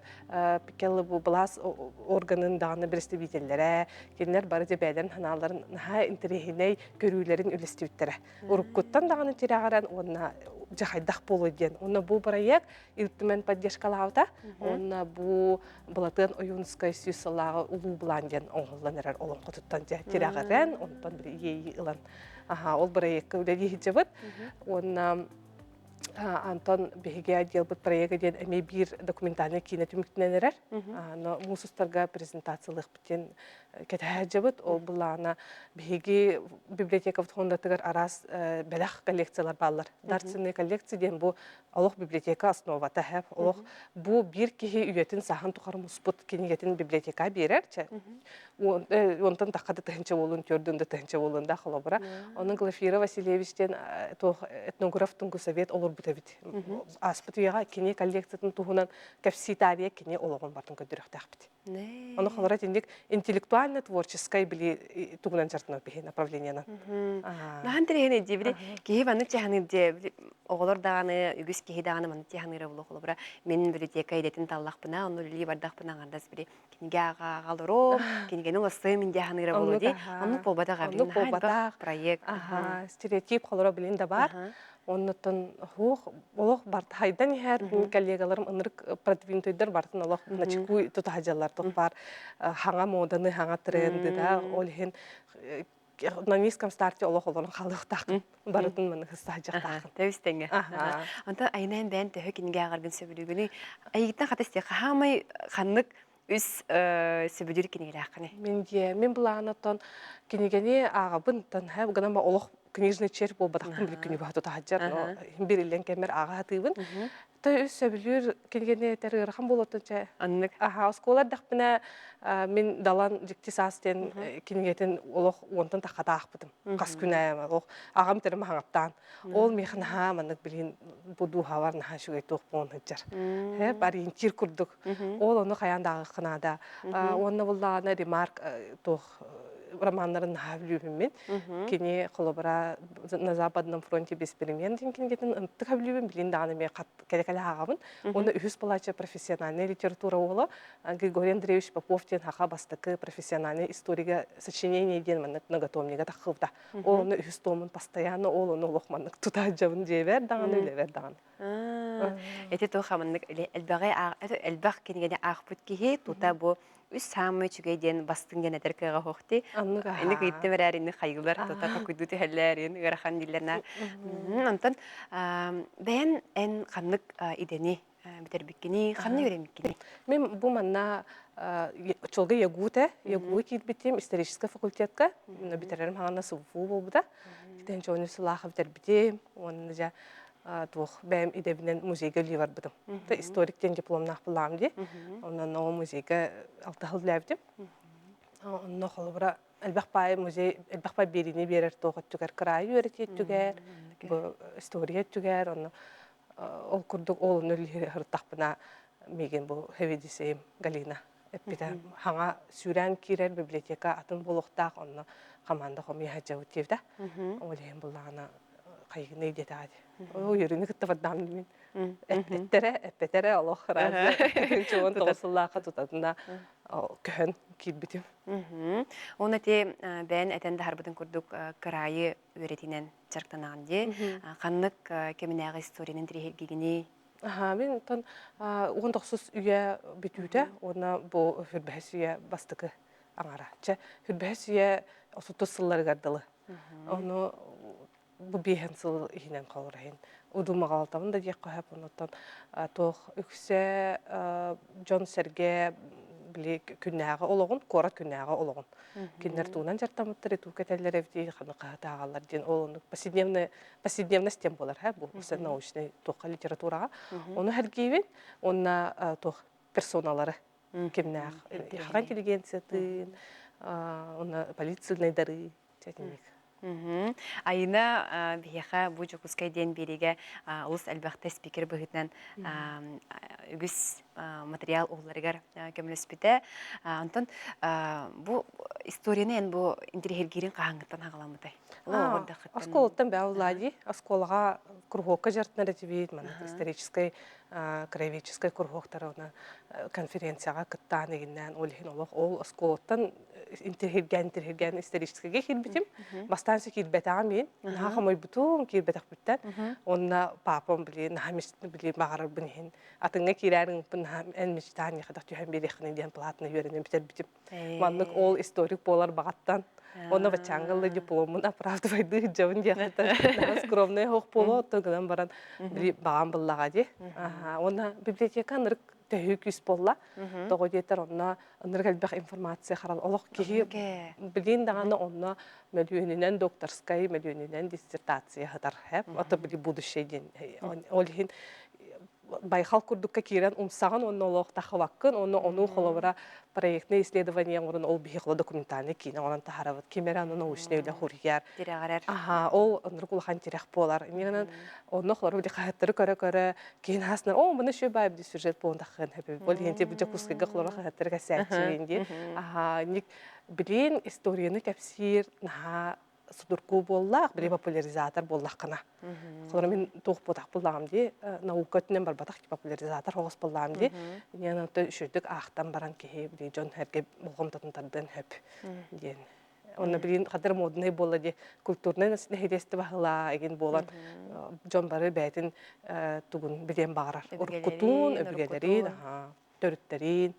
Пикеллы бу былаас органын даҕаны бэрэстэбиитэллэрэ, кинилэр бары дьэ бэйэлэрин санааларын наһаа интэриэһинэй көрүүлэрин үллэстибиттэрэ. Уруккуттан даҕаны тирэҕирэн уонна дьэ хайдах буолуой диэн. Уонна бу бырайыак Ил Түмэн поддержкалаабыта. Уонна бу Былатыан Ойуунускай 100 сыллааҕы улуу былаан диэн оҥоһуллан эрэр олоҥхотуттан дьэ тирэҕирэн, онтон били иэйии ылан аха ол бырайыакка үлэлии сылдьабыт. Уонна Антон биһиги отделбыт проега диэн эмиэ биир документальнай киинэ түмүктэнэн эрэр. Но муус устарга презентациялыахпыт диэн кэтэһээдьэбит. Ол былаана биһиги библиотекабыт фондатыгар араас бэлэх коллекциялар бааллар. Дарственные коллекции диэн бу олох библиотека основата хэп. Олох бу биир киһи үйэтин саһан тухары муспут кинигэтин библиотека биэрэр. Онтон тахха да тыһынча буолун, төрдүн да тыһынча буолун да холобура. Онон Глафира Васильевич диэн туох этнограф Тунгусовет олорбут эбит. Ааспыт үйэҕэ кини коллекциятын туһунан кэпсии таарыйа кини олоҕун бартын көрдөрүөхтээхпит. Ону холоро итинник интеллектуально-творческай били тугунан дьарытынар биһи направлениенан. Нахан тирэһин дии били киһи маннык чаһаныыр дии оҕолор даҕаны үгүс киһи даҕаны маннык чаһаныыра буолуо холобура мин библиотека идэтин таллахпына онно үлэлии бардахпына аҥардас били кинигэ ааҕалорум кинигэни улассыым мин дии ханыыра буолуо дии оннук буолбатах оннук буолбатах проект стереотип холоро билин да бар оннуттан хуох олох барт хайдан иһэр коллегаларым ынырык продвинутойдар бартын олох начекуй тутаһадьаллар туох баар хаҥа моданы хаҥа тренды да ол иһин на низком старте олох олорон хаалыахтааххын барытын маны саадьахтааххын тэбис тэҥҥэ онтон айнаан бэйэн төһө кинигэ ааҕаргын сөбүлүүгүнүй айыгыттан хата истиэххэ хаамай ханнык. үс сөбүлүүр кинигэлээххиний? Мин дьиэ, мин былаанаттан кинигэни ааҕабын, тан һэ гынан олох книжный червь буолбатахпын били күнү быһа тута сылдьар, бириллэн кэммэр ааҕа сатыыбын. То үс сөбүлүүр кинигэни этэр ыарахан буолуоттун чэ. Аннык. Аха, оскуола эрдэхпинэ мин Далан Дьикти саас диэн кинигэтин олох уонтан таххата аахпытым. Хас күн аайы олох аҕам тэрим хаҥаптаан. Ол миэхэ наһаа маннык билин бу дууһабар наһаа үчүгэй туох буолан сылдьар. Һэ, ориентир курдук. Ол ону хайаан да ааҕыахха наада. Уонна буллаҕына Ремарк туох романнарын наһаа бүлүүбүн мин. Кини холобура На Западном фронте без перемен диэн кинигэтин ынтык бүлүүбүн билин даҕаны эмиэ кэлэ-кэлэ ааҕабын. Уонна үһүс палача профессиональная литература уола Григорий Андреевич Попов диэн саха бастакы профессиональный историга сочинение диэн маннык многотомнига таххыбыта. Ол ону үһүс томун постоянно ол ону олох маннык тута дьабын дьиэбэр даҕаны үлэбэр даҕаны. Эти туох маннык элбэҕи элбэх кинигэни аахпыт киһи тута бу үс саамай үчүгэй диэн бастыҥ диэн этэр кыаҕа суох дии. Инник ыйыттым эрээр инник хайыылар тута токуйдуу түһэллэр ыарахан дииллэр на. Онтон бэйэн эн ханнык идэни бүтэрбиккиний, ханна үөрэммиккиний? Мин бу манна очолго ЯГУ-тэ, ЯГУ киирбитим историческай факультетка, бүтэрэрим хаҥана СВФУ буолбута. Китен чону сылааха бүтэрбитим, уонна дьэ туох бэйэм идэбинэн музейга үлэлии барбытым. Историк диэн дипломнаах булаам дии. Онон ол музейга алтыһыл үлээбитим. Онно холобура элбэх баай музей элбэх баай биэриини биэрэр туох өттүгэр кыраайы үөрэтии өттүгэр, бу история өттүгэр, онно ол курдук ол онно үлэлии миигин бу хэвидисейим Галина эппитэ хаҥа сүүрээн киирэр библиотека атын буолуохтаах онно команда хомуйа сылдьабыт диэбитэ ол иһин буллаҕына хайыгыный диэтэҕэ дии ол үөрүүнү кытта бардаам мин эттэрэ эппэтэрэ олох ыраас 19 сыллаахха тутатына көһөн киирбитим Уонна ити бэйэн этэн даһарбытын курдук кыраайы үөрэтинэн дьарыктанаҕын дии. Ханнык кэминээҕи историянан тириһиргигиний? Мин оттон 19 үйэ бүтүүтэ уонна бу хүрбэһис үйэ бастакы аҥара. Чэ, хүрбэһис үйэ 30 сылларыгар дылы. Ону бу биэһэн сыл иһинэн холураһын удумаҕалтабын да диэххэ сөп. Онуттан туох үксэ дьон-сэргэ били күннээҕи олоҕун, куорат күннээҕи олоҕун кинилэр тугунан дьарыктаммыттар, туу кэтэллэр эбитий, ханна хаһытааҕаллар диэн ол оннук повседневная повседневность диэн буолар һэ бу научный туохха литератураҕа ону сэргиибин уонна туох персоналары кимнээх хаҕа интеллигенциятын уонна полицейнайдары чэтинник Айына биһиэхэ бу Дьокуускай диэн биэриигэ олус элбэхтэ спикер быһыытынан үгүс материал уһулларыгар көмөлөспүтэ. Онтон бу историяны эн бу интириэһиргиирин хаһааҥҥыттан хаҕаламмытай? Оскуолаттан бээ Влади оскуолаҕа куруһуокка дьарыктанар этибит, маннык историческай краеведческай куруһуоктары уонна конференцияҕа кыттаан игиннээн ол иһин олох ол оскуолаттан интириһиргээн интириһиргээн историческайга киирбитим. Бастаан се киирбэтэҕим мин. Наһаа хомойбутум киирбэтэхпиттэн. Уонна папам били наһаа били баҕарарбын иһин атыҥҥа киирээр ыҥпын наһаа эн мечтаан хайдах түһэн биэриэххиний диэн платно үөрэнэн бүтэрбитим. Маннык ол историк буолар баҕаттан Онно баччааҥҥа ылла дипломмун оправдывайдыы сылдьабын диэхтэн наһаа скромнай оһох буолуо оттон гынан баран били баҕам буллаҕа дии. Уонна библиотека ынырык төһүү күүс буолла. Тоҕо диэтэр онно ынырык элбэх информация харал олох киһи билин даҕаны онно мөлүйүөнүнэн докторскай мөлүйүөнүнэн диссертация сытар ото били будущее диэн ол иһин байхал курдукка киирэн умсаҕын уонна олох тахыбаккын уонна ону холобура проектное исследование оҥорон ол биһи холо документальный киинэ оҥорон таһаарабыт ким эрэ аны научный үлэ хуруйар тирэҕирэр аха ол ынырык улахан тирэх буолар иннинэн онно холобура били хаһыаттары көрө-көрө киһин хаасынан о маны еще баай били сюжет буолан таххын хэпи бол иһин бу Дьокуускайга холобура хаһыаттары кэсээччибин дии аха ник билин историяны кэпсиир наһаа судургу буоллаах, били популяризатор буоллаххына. Холобура мин туох буотах буллаҕым дии, наука өттүнэн барбатах популяризатор оҕус буллаҕым дии. Диэн онто үчүгдүк аахтан баран киһи били дьон эргэ болҕомтотун тардыан сөп диэн. Онно билин хадыр модный буолла дии культурнай нэһилиэстибэ баһылаа игин буолан дьон бары бэйэтин тугун билиэн баҕарар. Уруккутун, өбүгэлэрин, төрүттэрин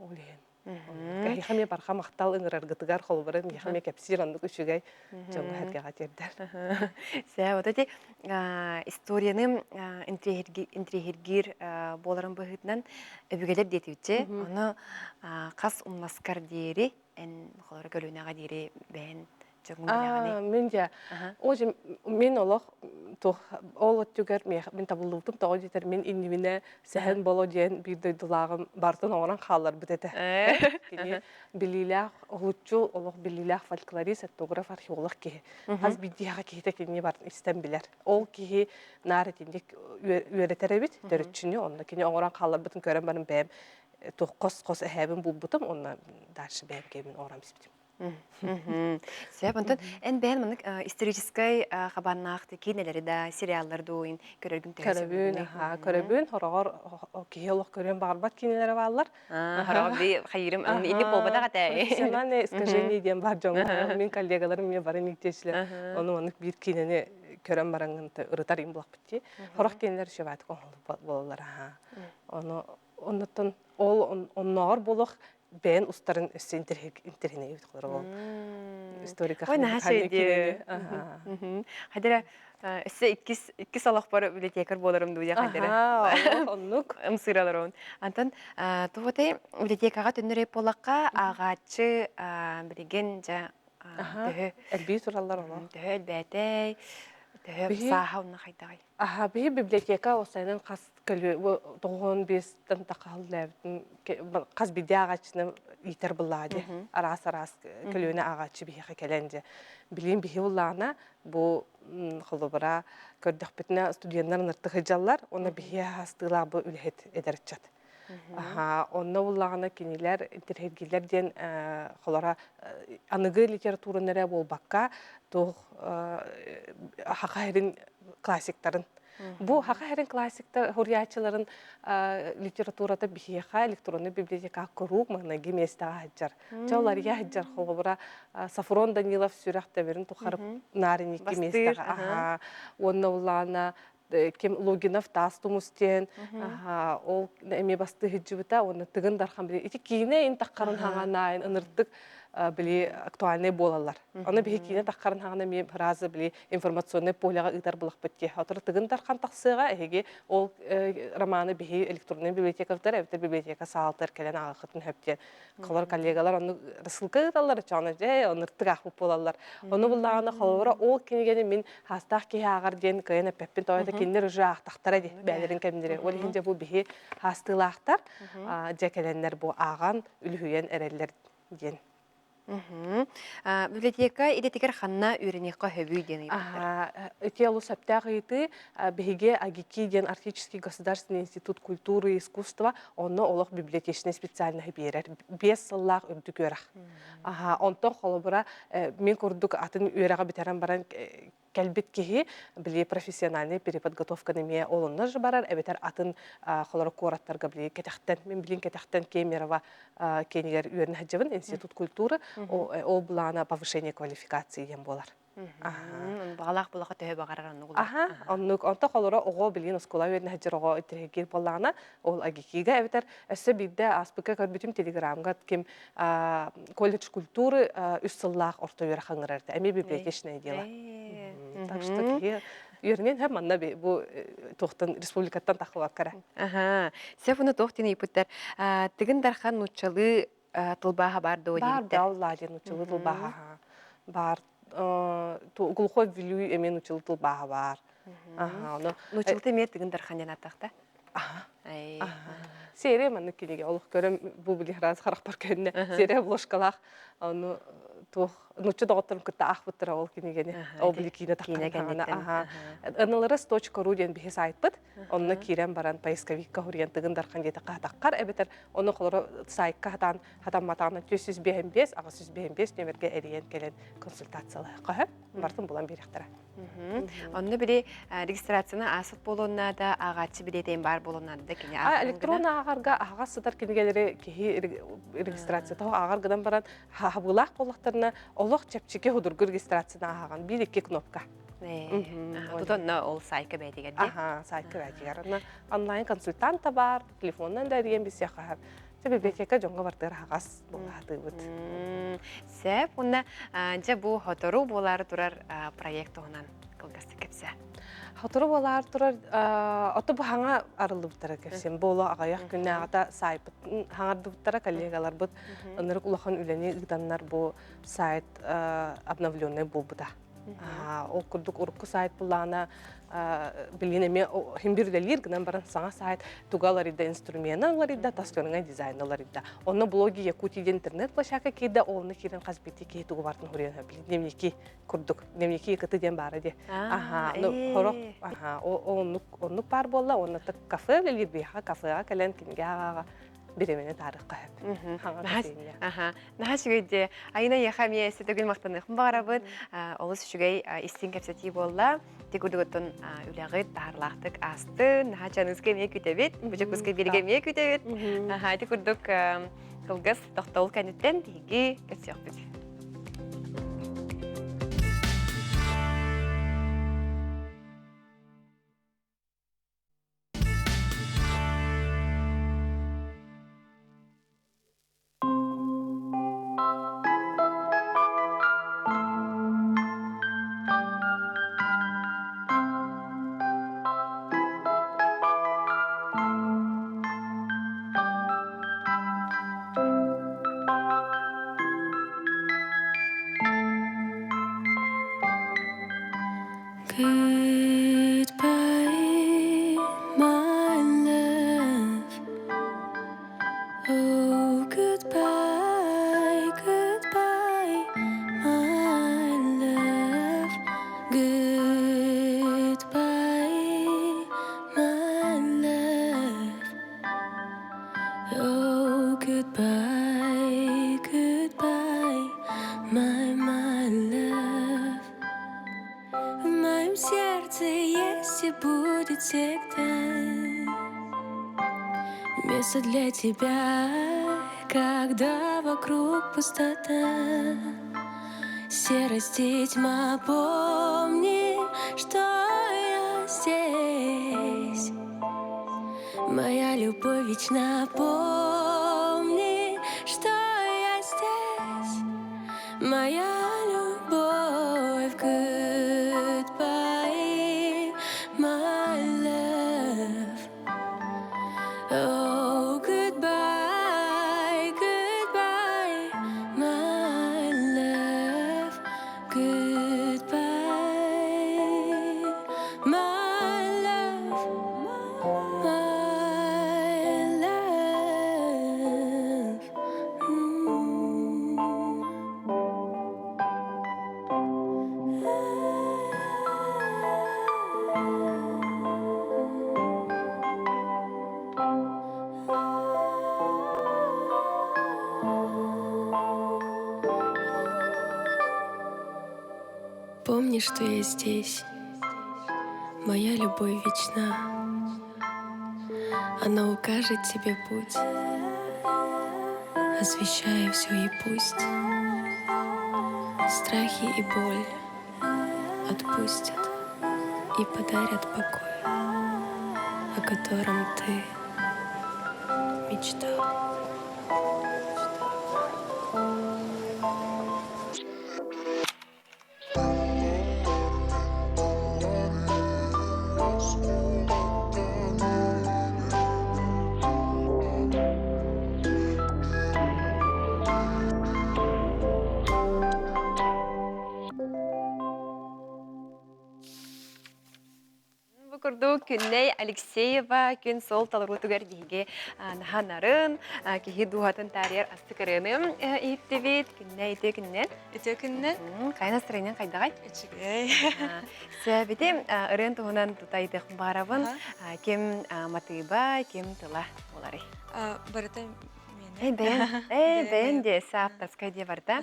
ол иһин. Эһиэхэ эмиэ барҕа махтал ыҥыраргытыгар холобура миэхэ эмиэ кэпсиир оннук үчүгэй дьоҥҥо сэргэҕэ тиэрдэр. Сэ, вот эти историяны интриэһиргиир буоларын быһыытынан өбүгэлэр диэтибитчи, ону хас умнаскар диэри эн холоро көлүөнэҕэ диэри бэйэн дьоҥҥун билэҕиний? Мин дьэ, очень мин олох туох ол өттүгэр мин табыллыбытым тоҕо диэтэр мин иннибинэ Сэһэн Боло диэн биир дойдулааҕым бартын оҥорон хаалларбыт этэ. Кини билиилээх, уһулуччу олох билиилээх фольклорист, этнограф, археолог киһи. Хас биирдиэхэ киһитэ кинини бартын истэн билэр. Ол киһи наар итинник үөрэтэр эбит, төрүччүнү, онно кини оҥорон хаалларбытын көрөн баран бэйэм туох хос-хос эһээбин булбутум, онно дальше бэйэм киһибин оҥорон испитим. Сөп, онтон эн бэйэн маннык историческай хабааннаах киинэлэри да, сериаллары да ойун көрөргүн төһө Көрөбүн, аха, көрөбүн. Хороҕор киһи олох көрүөн баҕарбат киинэлэрэ бааллар. Хороҕор би хайырым инник буолбатах этэ. Профессиональное искажение диэн бар дьоҥҥо. Мин коллегаларым эмиэ бары иниктиэчилэр. Ону маннык биир киинэни көрөн бараҥҥын ырытар им булахпыт дии. Хорох киинэлэр үчүгэйдик буолаллар аха. Ону оннуттан ол оннооҕор буолуох бэйэн устарын өссө интэриэһинэй эбит ол историка Ой, наһаа үчүгэй. Хайдара өссө иккис иккис олохпор библиотекарь буоларым дуу хайдара. Оннук. Ымсыыраларым. Антон туһутай библиотекаҕа төннөр буоллахха ааҕааччы билигин дьэ төһө элбии тураллар олох. Төһө элбээтэй, төһө сааһа онно хайдаҕай? Аха, биһи библиотека осайынан хас көлү тоҕуон биэстэн тахаллаабытын хас биирдии ааҕааччыны иитэр былаа дии. Араас-араас көлүөнэ ааҕааччы биһиэхэ кэлэн дьэ. Билигин биһи улаана бу холобура көрдөхпүтүнэ студеннар ыныртык сылдьаллар, уонна биһи аастыылаах бу үлэһит эдэр ыччат. Аха, онно буллаҕына кинилэр интэриэһиргииллэр диэн холоро аныгы литератураны эрэ буолбакка туох саха сирин классиктарын Бу саха сирин классиктар суруйааччыларын литературата биһиэхэ электронный библиотека куруук маҥнайгы миэстэҕэ сылдьар. Чэ уларыйа сылдьар холобура Сафрон Данилов сүрэх тэбэрин тухары наар инники миэстэҕэ аха уонна улаана ким Логинов таас тумус диэн ол эмиэ бастыы сылдьыбыта уонна Тыгын Дархан били ити киинэ ин таххарын хаҥанаайын ынырдык били актуальнай буолаллар. Аны биһи киинэ таххарын хаҥана эмиэ фраза били информационнай полеҕа ыытар булахпыт дии. Отор Тыгын Дархан тахсыаҕа эһиги ол романы биһи электронный библиотекалар эбэтэр библиотека саалтар кэлэн ааҕыххытын сөп диэн Холор коллегалар онну рассылка ыыталлар, чоно дьэ, оннуктук аахпыт буолаллар. Ону буллаҕына холобура ол кинигэни мин хаастаах киһи ааҕар диэн кыайан эппэппин, тоҕо это кинилэр уже аахтахтара дии бэйэлэрин кэмнэри. Ол иһин дьэ бу биһи хаастыылаахтар, дьэ кэлэннэр бу ааҕан, үлүһүйэн эрэллэр диэн. Библиотека идэтигэр ханна үөрэниэххэ сөбүй диэн ыйыппыттар. Ити олус сөптөөх ыйытыы. Биһиги АГИКИ диэн Арктический государственный институт культуры и искусства онно олох библиотечнай специальноһы биэрэр. 5 сыллаах үрдүк үөрэх. Аха, онтон холобура мин курдук атын үөрэҕи бүтэрэн баран кэлбит киһи били профессиональный переподготовканы эмиэ ол онно же барар эбэтэр атын холоро куораттарга били кэтэхтэн мин билин кэтэхтэн Кемерово киэнигэр үөрэнэ сылдьабын институт культуры ол былаана повышение квалификации диэн буолар. Баҕалаах булаха төһө баҕарар оннук Аха, оннук. Онто холоро оҕо билигин оскуола үөрэнэ сылдьар оҕо интэриэһиргиир буоллаҕына, ол АГИКИга эбэтэр өссө биирдэ ааспыкка көрбүтүм телеграмга ким колледж культуры үс сыллаах орто үөрэх ыҥырар этэ. Эмиэ библиотечное дело. Так что киһи үөрэнэн һэ манна бу туохтан республикаттан тахыбакка эрэ. Аха. Сөп уну туох диэн ыйыппыттар. Тыгын Дархан нууччалыы тылбааһа баар дуо Баар диэбиттэр. да аллаа диэн нууччалыы тылбааһа баар. Глухой Вилюй эмиэ нууччалыы тылбааһа баар. Аха, ону Нууччалыы эмиэ Тыгын Дархан диэн ааттаахта. Аха. Серия маннык кинигэ олох көрөм бу били раз харахпар көннө серия обложкалаах ону туох нучча доҕотторум кытта аахпыттара ол кинигэни ол били киинэ таххан аха nlrs.ru диэн биһи сайтпыт онно киирэн баран поисковикка хуруйан тыгын дархан диэти хаатаххар эбэтэр ону холоро сайтка хатаан хатамматаҕына 455 855 нүөмэргэ эрийэн кэлэн консультациялаһыахха сөп барытын булан биэриэхтэрэ. Онно били регистрацияны ааспыт буолуон наада, ааҕааччы билиэтэйин баар буолуон наада да кини Электрон ааҕарга аһаҕас сытар кинигэлэри киһи регистрацията ааҕар гынан баран хабыылаах буоллахтарына олох чэпчэки судургу регистрацияны ааҕан биир икки кнопка. Тут онно ол сайтка бэйэтигэр дии. Аха, сайтка бэйэтигэр. Онно онлайн консультант да бар, телефонунан да эрийэн билсиэххэ. Дьэ библиотека дьоҥҥо бартыгар аһаҕас буола сатыыбыт. Сөп. Уонна дьэ бу хотору буолаары турар проект туһунан кылгастык кэпсээ. Хотору буолаары турар ото бу хаҥа арыллыбыттара кэпсиэм. Буолу аҕыйах күннээҕитэ саайпыт хаҥардыбыттара коллегаларбыт ынырык улахан үлэни ыытаннар бу сайт обновленный буолбута. Ол курдук урукку сайт буллаҕына билигин эмиэ иһин бир үлэлиир гынан баран саҥа сайт туга уларыйда инструмена уларыйда тас көрүҥэ дизайна уларыйда. Онно блоги Якутии диэн интернет-площадка киирдэ, онно киирэн хас биирдии киһи тугу барытын суруйан били дневники курдук дневники икт диэн баара дии. Аха, ну хорох аха, оннук оннук баар буолла, онно кафе үлэлиир биһиэхэ кафеҕа кэлэн кинигэ ааҕа бириэмэни таарыахха сөп. Аха, наһаа үчүгэй дии. Айына эйиэхэ эмиэ өссө төгүл махтаныахпын баҕарабын. Олус үчүгэй истиҥ кэпсэтии буолла. Ити курдугуттан үлэҕит таһаарылаахтык аастын. Наһаа чаныыска эмиэ күтэбит. Бу Дьокуускай биэригэ эмиэ күтэбит. Аха, ити курдук кылгас тохтобул кэнниттэн биһиги көрсүөхпүт. Goodbye, my love. Oh, goodbye, goodbye, my love. Goodbye, my love. Oh, goodbye, goodbye, my, my love. В моем сердце есть и будет всегда Место для тебя, когда вокруг пустота. Серость и тьма, помни, что я здесь. Моя любовь вечна, помни, что я здесь. Моя любовь, goodbye, my love. Oh, goodbye, goodbye, my love. Goodbye, my love, my love. Помни, что я здесь. Моя любовь вечна. Она укажет тебе путь, освещая все и пусть страхи и боль отпустят и подарят покой, о котором ты мечтал. Бу курдук Күннэй Алексеева күн суол толоруутугар биһиги наһаа нарын, киһи дууһатын таарыйар астык ырыаны иһиттибит. Күннэй үтүө күннэн. Үтүө күннэн. Хайа настроениең хайдаҕай? Үчүгэй. Сөбүтү ырыан туһунан тутайдых баарабын. Ким матыыба, ким тыла буоларый? Барыта Эй, бэйэн, эй, бэйэн дии, сааптаскай дии барда.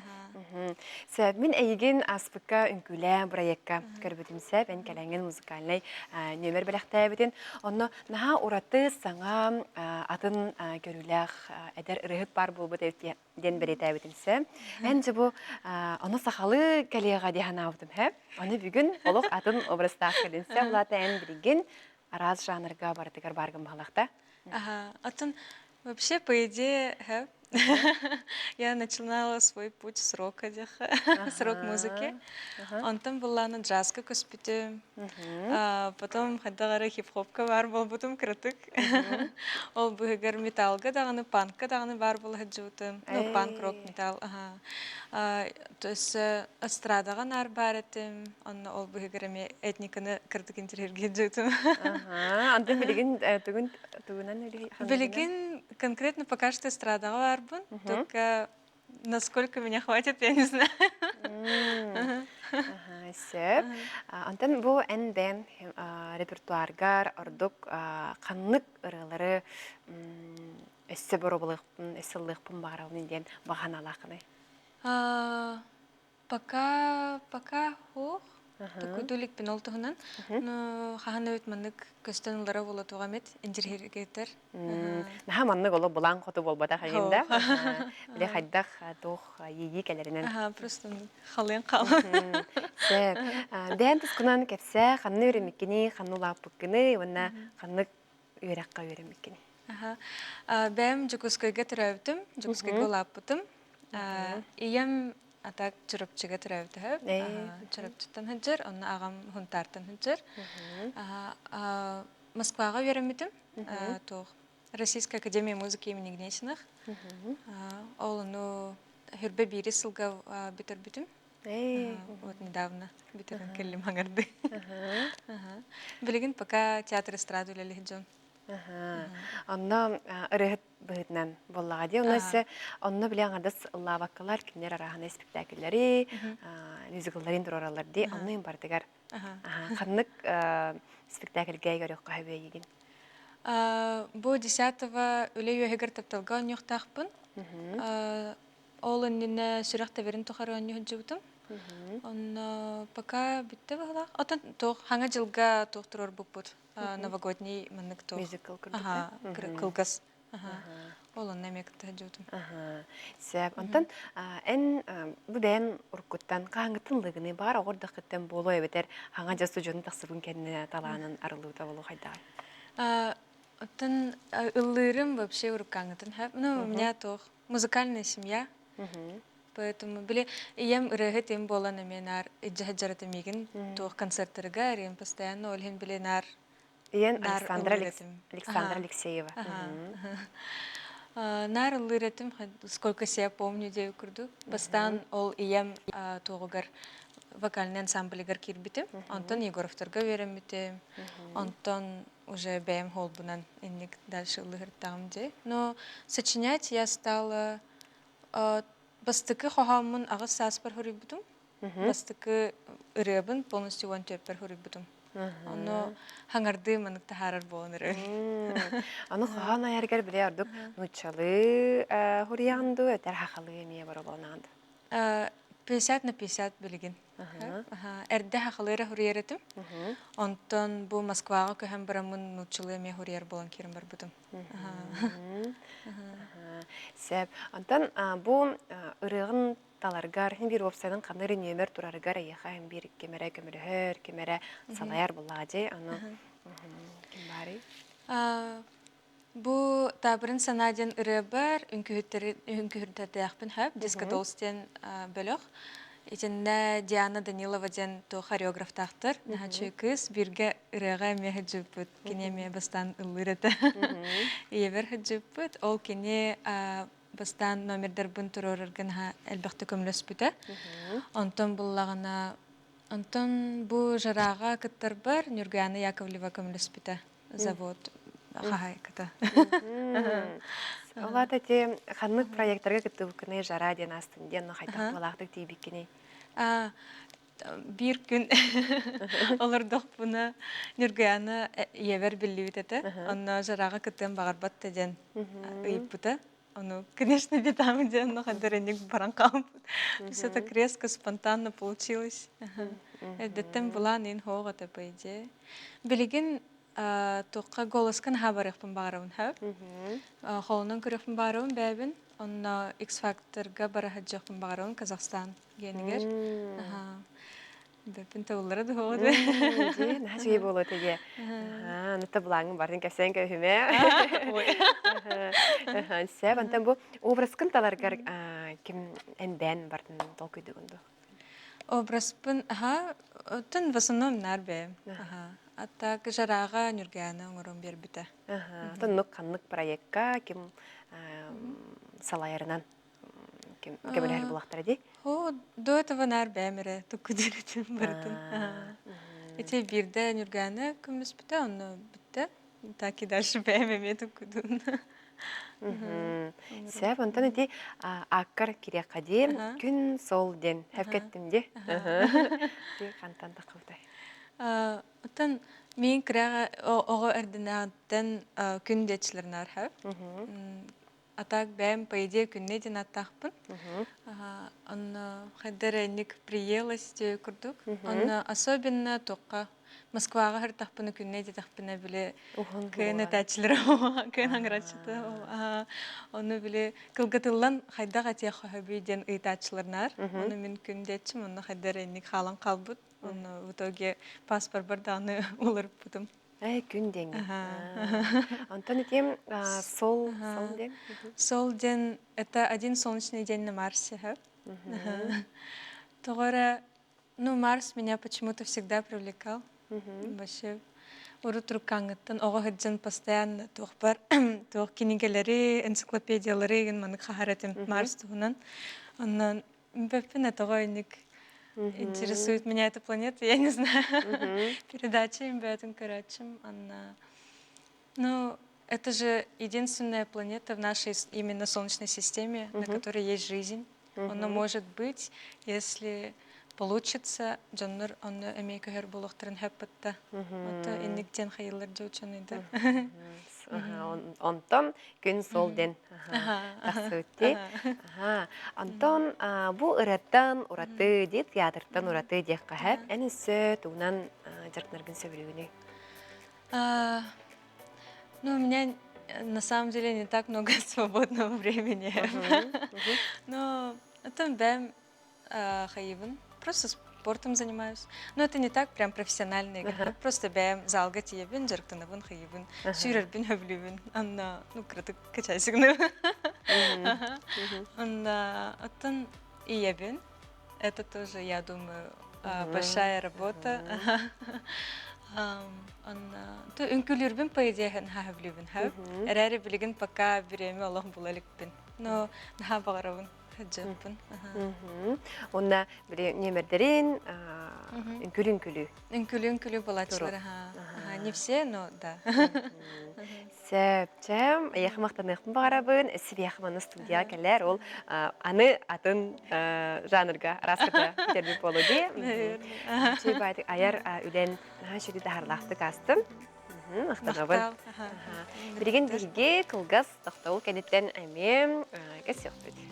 Сөп, мин эйигин ааспыкка үҥкүүлээ бырайыакка көрбүтүм сөп, эн кэлэҥҥин музыкальнай нүөмэр бэлэхтээбитин. Онно наһаа ураты саҥа атын көрүүлээх эдэр ырыаһыт баар буолбут эбит диэн бэлиэтээбитим сөп. Эн дьэ бу ону сахалыы кэлиэҕэ дии санаабытым һэ. Аны бүгүн олох атын образтаах кэлин сөп. Улаата эн билигин араас жанрга барытыгар бааргын баһылахта. Атын. Вообще, по идее, я начинала свой путь с рока, с рок-музыки. Онтон буллааны джазка көспүтүм. Потом хайдах хип-хопка бар буолбутум кыратык. Ол быһыгар металлга даҕаны, панкка даҕаны баар буола сылдьыбытым. Ну, панк, рок, металл. То есть эстрадаҕа наар баар этим. Онно ол быһыгар эмиэ этниканы кыратык интэриэһиргии сылдьыбытым. Антон билигин тугун тугунан Билигин конкретно пока что эстрадаҕа баарбын. Только насколько меня хватит, я не знаю. Сөп. Онтон бу эн бэйэҥ репертуаргар ордук ханнык ырыалары өссө боруобалыахпын, өссө ыллыахпын баҕарабын диэн баҕа санаалааххыный? Пока, пока суох. Токуйдуу иликпин ол туһунан. Но хаһан эбит маннык көстөн ылара буола туох эмит интириэһиргэтэр. Наһаа маннык олох былаан хоту буолбатах эҥин да. Били хайдах туох иэйии кэлэринэн. Аха, просто халыан хаалан. Сөп. Бэйэн тускунан кэпсээ, ханна үөрэммиккиний, ханна улааппыккыный уонна ханнык үөрэххэ үөрэммиккиний? Аха. Бэйэм Дьокуускайга төрөөбүтүм, Дьокуускайга улааппытым. Ийэм а так Чурапчыга төрөөбүтэ. Чурапчыттан сылдьар, онно аҕам Хунтаартан сылдьар. Москваҕа үөрэммитим. Туох Российская академия музыки имени Гнесиных. Ол ону хүрбэ биири сылга бүтэрбитим. Вот недавно бүтэрэн кэллим хаҥарды. Билигин пока театр эстрада үлэлиһит дьон. Онно ырыһыт быһыытынан буоллаҕа дии. Онно өссө онно били аҥардас ыллаабаккалар кинилэр арааһынай спектакльлэри, мюзиклларын туруораллар дии. Онно им барытыгар ханнык спектакльгэ көрүөххэ сөбүй Бу десятого үлэ үөһүгэр тапталга оонньуохтаахпын. Ол иннинэ сүрэх тэбэрин тухары оонньуу сылдьыбытым. Онно пока бүттэ быһыылаах. Оттон туох хаҥа дьылга туох туруорбуппут новогодний маннык туох мюзикл курдук кылгас ол онно эмиэ кытта сылдьыбытым. Сөп. Онтон эн бу бэйэн уруккуттан хаһааҥҥыттан лыгыный баар оҕордоххуттан буолуо эбэтэр хаҥа дьэ студиону тахсыбын кэннэ талаанын арыллыбыта буолуо хайдаҕай? Оттон ыллыырым вообще уруккааҥҥытын ну у меня туох музыкальная семья поэтому били ийэм ырыаһыт им буолан эмиэ наар илдьэ сылдьар миигин туох концерттарга эрийэн постоянно ол иһин били наар Ийэн Александра Александра Алексеева. Наар ыллыыр этим, сколько себя помню диэбит курдук. Бастаан ол ийэм туоҕугар вокальный ансамблигар киирбитим. Онтон Егоровтарга үөрэммитим. Онтон уже бэйэм холбунан инник дальше ыллыһыртаҕым дии. Но сочинять я стала бастакы хоһооммун аҕыс сааспар хоруйбутум. Бастакы ырыабын полностью уон түөрпэр хоруйбутум. Ону хаҥардыы маннык таһаарар буолан ырыа. Аны хоһоон айаргар биле ордук нууччалыы хуруйаҕын дуу, этэр хахалыы эмиэ бороболонаҕын дуу? 50 на 50 билигин. Эрдэ хахалыы эрэ хуруйар этим. Онтон бу Москваҕа көһөн бараммын нууччалыы эмиэ хуруйар буолан киирэн барбытым. Сөп. Онтон бу ырыаҕын таларгар, иһин биир уопсайынан ханна эрэ нүөмэр турарыгар эйиэхэ иһин биир ким эрэ көмөлөһөр, ким эрэ салайар буоллаҕа дии. Аны ким баарый? Бу Таабырын санаа диэн ырыа бар, үҥкүүһүттэрдээхпин хөп, Дискотолс диэн бөлөх. Итиннэ Диана Данилова диэн туох хореографтаахтар. Наһаа үчүгэй кыыс. Бииргэ ырыаҕа эмиэ сылдьыбыппыт. Кини эмиэ бастаан ыллыыр этэ. Ийэбэр сылдьыбыппыт. Ол кини бастаан номердарбын туруорарга наһаа элбэхтэ көмөлөспүтэ. Онтон буллаҕына, онтон бу жараҕа кыттарбар Нюргуяна Яковлева көмөлөспүтэ. Завод хаһаайката. Ол аата ити ханнык проекттарга кыттыбыккыный жара диэн астын диэн хайдах буолаахтык тиийбиккиний? Биир күн олордохпуна Нюргуяна ийэбэр биллибит этэ. Онно жараҕа кыттыан баҕарбат да диэн ыйыппыта. Ону, конечно, бетам диэн но хадырынник баран хаалбыт. Все так резко, спонтанно получилось. Эрдэттэн былаан ин хоох этэ, по идее. Билигин туохха голоска наһаа барыахпын баҕарабын хөп. Холунан көрүөхпүн баҕарабын бэйэбин. Онно X-Factor-га бара сылдьыахпын баҕарабын Казахстан генигэр. Бэппин табыллара да Дьэ, наһаа үчүгэй буолуо этэ дии. Аны былааҥҥын барын кэпсээн кэбиһимэ. Сөп, онтон бу образкын таларгар ким эн бэйэн бартын толкуйдугун дуо? Образпын, аха, оттон в основном наар бэйэм. Аха. А так жараҕа Нюрганы оҥорон биэрбитэ. Оттон ханнык проекка ким салайарынан көмөлөһөр булахтара дии? О, до этого наар бэйэм эрэ тукку диэбитим барытын. Ити биирдэ Нюрганы көмөлөспүтэ, онно бүттэ. Так и дальше бэйэм эмиэ туккудун. Сөп, онтон ити ааккар кириэххэ дии, күн сол диэн хэвкэттим дии. Хантан таххыбытай? Оттон мин кыраҕа оҕо эрдинээҕиттэн күн диэччилэрин архап. А так бэйэм, по идее, күннэй диэн ааттаахпын. Онно хайда эрэ инник приелась диэ курдук. Онно особенно туохха Москваҕа сырыттахпына күннэй диэтэхпинэ били кыайан этээччилэрэ кыайан аҥарааччыта ону били кылгатыллан хайдах этиэх хөһөбүй диэн ыйытааччыларнаар. Ону мин күн диэччим, онно хайда эрэ инник хаалан хаалбыт. Онно в итоге паспорбар даҕаны уларыппытым. Ээ, күн диэҥҥин. Онтон итиэм сол, сол диэн? Сол диэн это один солнечный день на Марсе. Тоҕо эрэ, ну, Марс меня почему-то всегда привлекал. Вообще, урут рукаҥыттан оҕо сылдьан постоянно туохпар туох кинигэлэри, энциклопедиялары игин маннык хаһар этим Марс туһунан. Онон Бэппин тоҕо инник интересует меня эта планета, я не знаю. Передача им бээтин көрөөччүм Анна. Ну, это же единственная планета в нашей именно Солнечной системе, на которой есть жизнь. Оно может быть, если получится, дьоннор онно эмиэ көһөр буолуохтарын хөппөттө. Ото инник диэн хайыллар дьэ ученыйдар. Онтон күн сол диэн тахсыбыт Антон бу ырыаттан ураты дии театртан ураты диэххэ сөп. Эн өссө тугунан дьарыктанаргын сөбүлүүгүнүй? Ну, у меня на самом деле не так много свободного времени. Но это бэм хайыбын. Просто спортом занимаюсь. Но это не так прям профессионально игра. Просто бэм залга тиебин, дьарыктанабын, хайыбын, сүүрэрбин, хөблүүбүн. Анна, ну, кыратык качайсыгны. Анна, оттон ийэбин. Это тоже, я думаю, большая работа. Анна, то үҥкүлүүрбүн по идее хаһыблүүбүн хөп. Эрээри билигин пока бириэмэ олох була иликпин. Но наһаа баҕарабын. Сылдьыппын. Уонна били нүөмэрдэрин үҥкүлү-үҥкүлүү. Үҥкүлү-үҥкүлүү булааччылар Не все, но да. Сөп, чэм, эйиэхэ махтаныахпын баҕарабын. Сибиэхэ маны студияҕа кэлэр. Ол аны атын жанрга араската бүтэрбит буолуо дии. Үчүгэй баайдык айар үлэн наһаа үчүгэй таһаарлаахтык аастым. Махтанабын. Билигин биһиги кылгас тохтобул кэнниттэн эмиэ кэсиэхпит.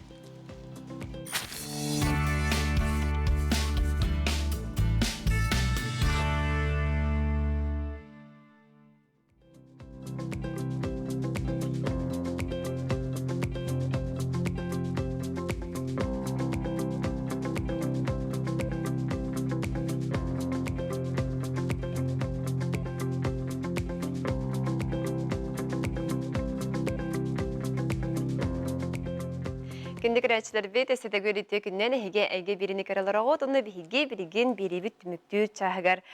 Күндү көрөөччүлэрбит, эсэтэгүр үтүө күннэн эһиги эйгэ биирини көрөлөр онно биһиги билигин биириибит түмүктүүр чааһыгар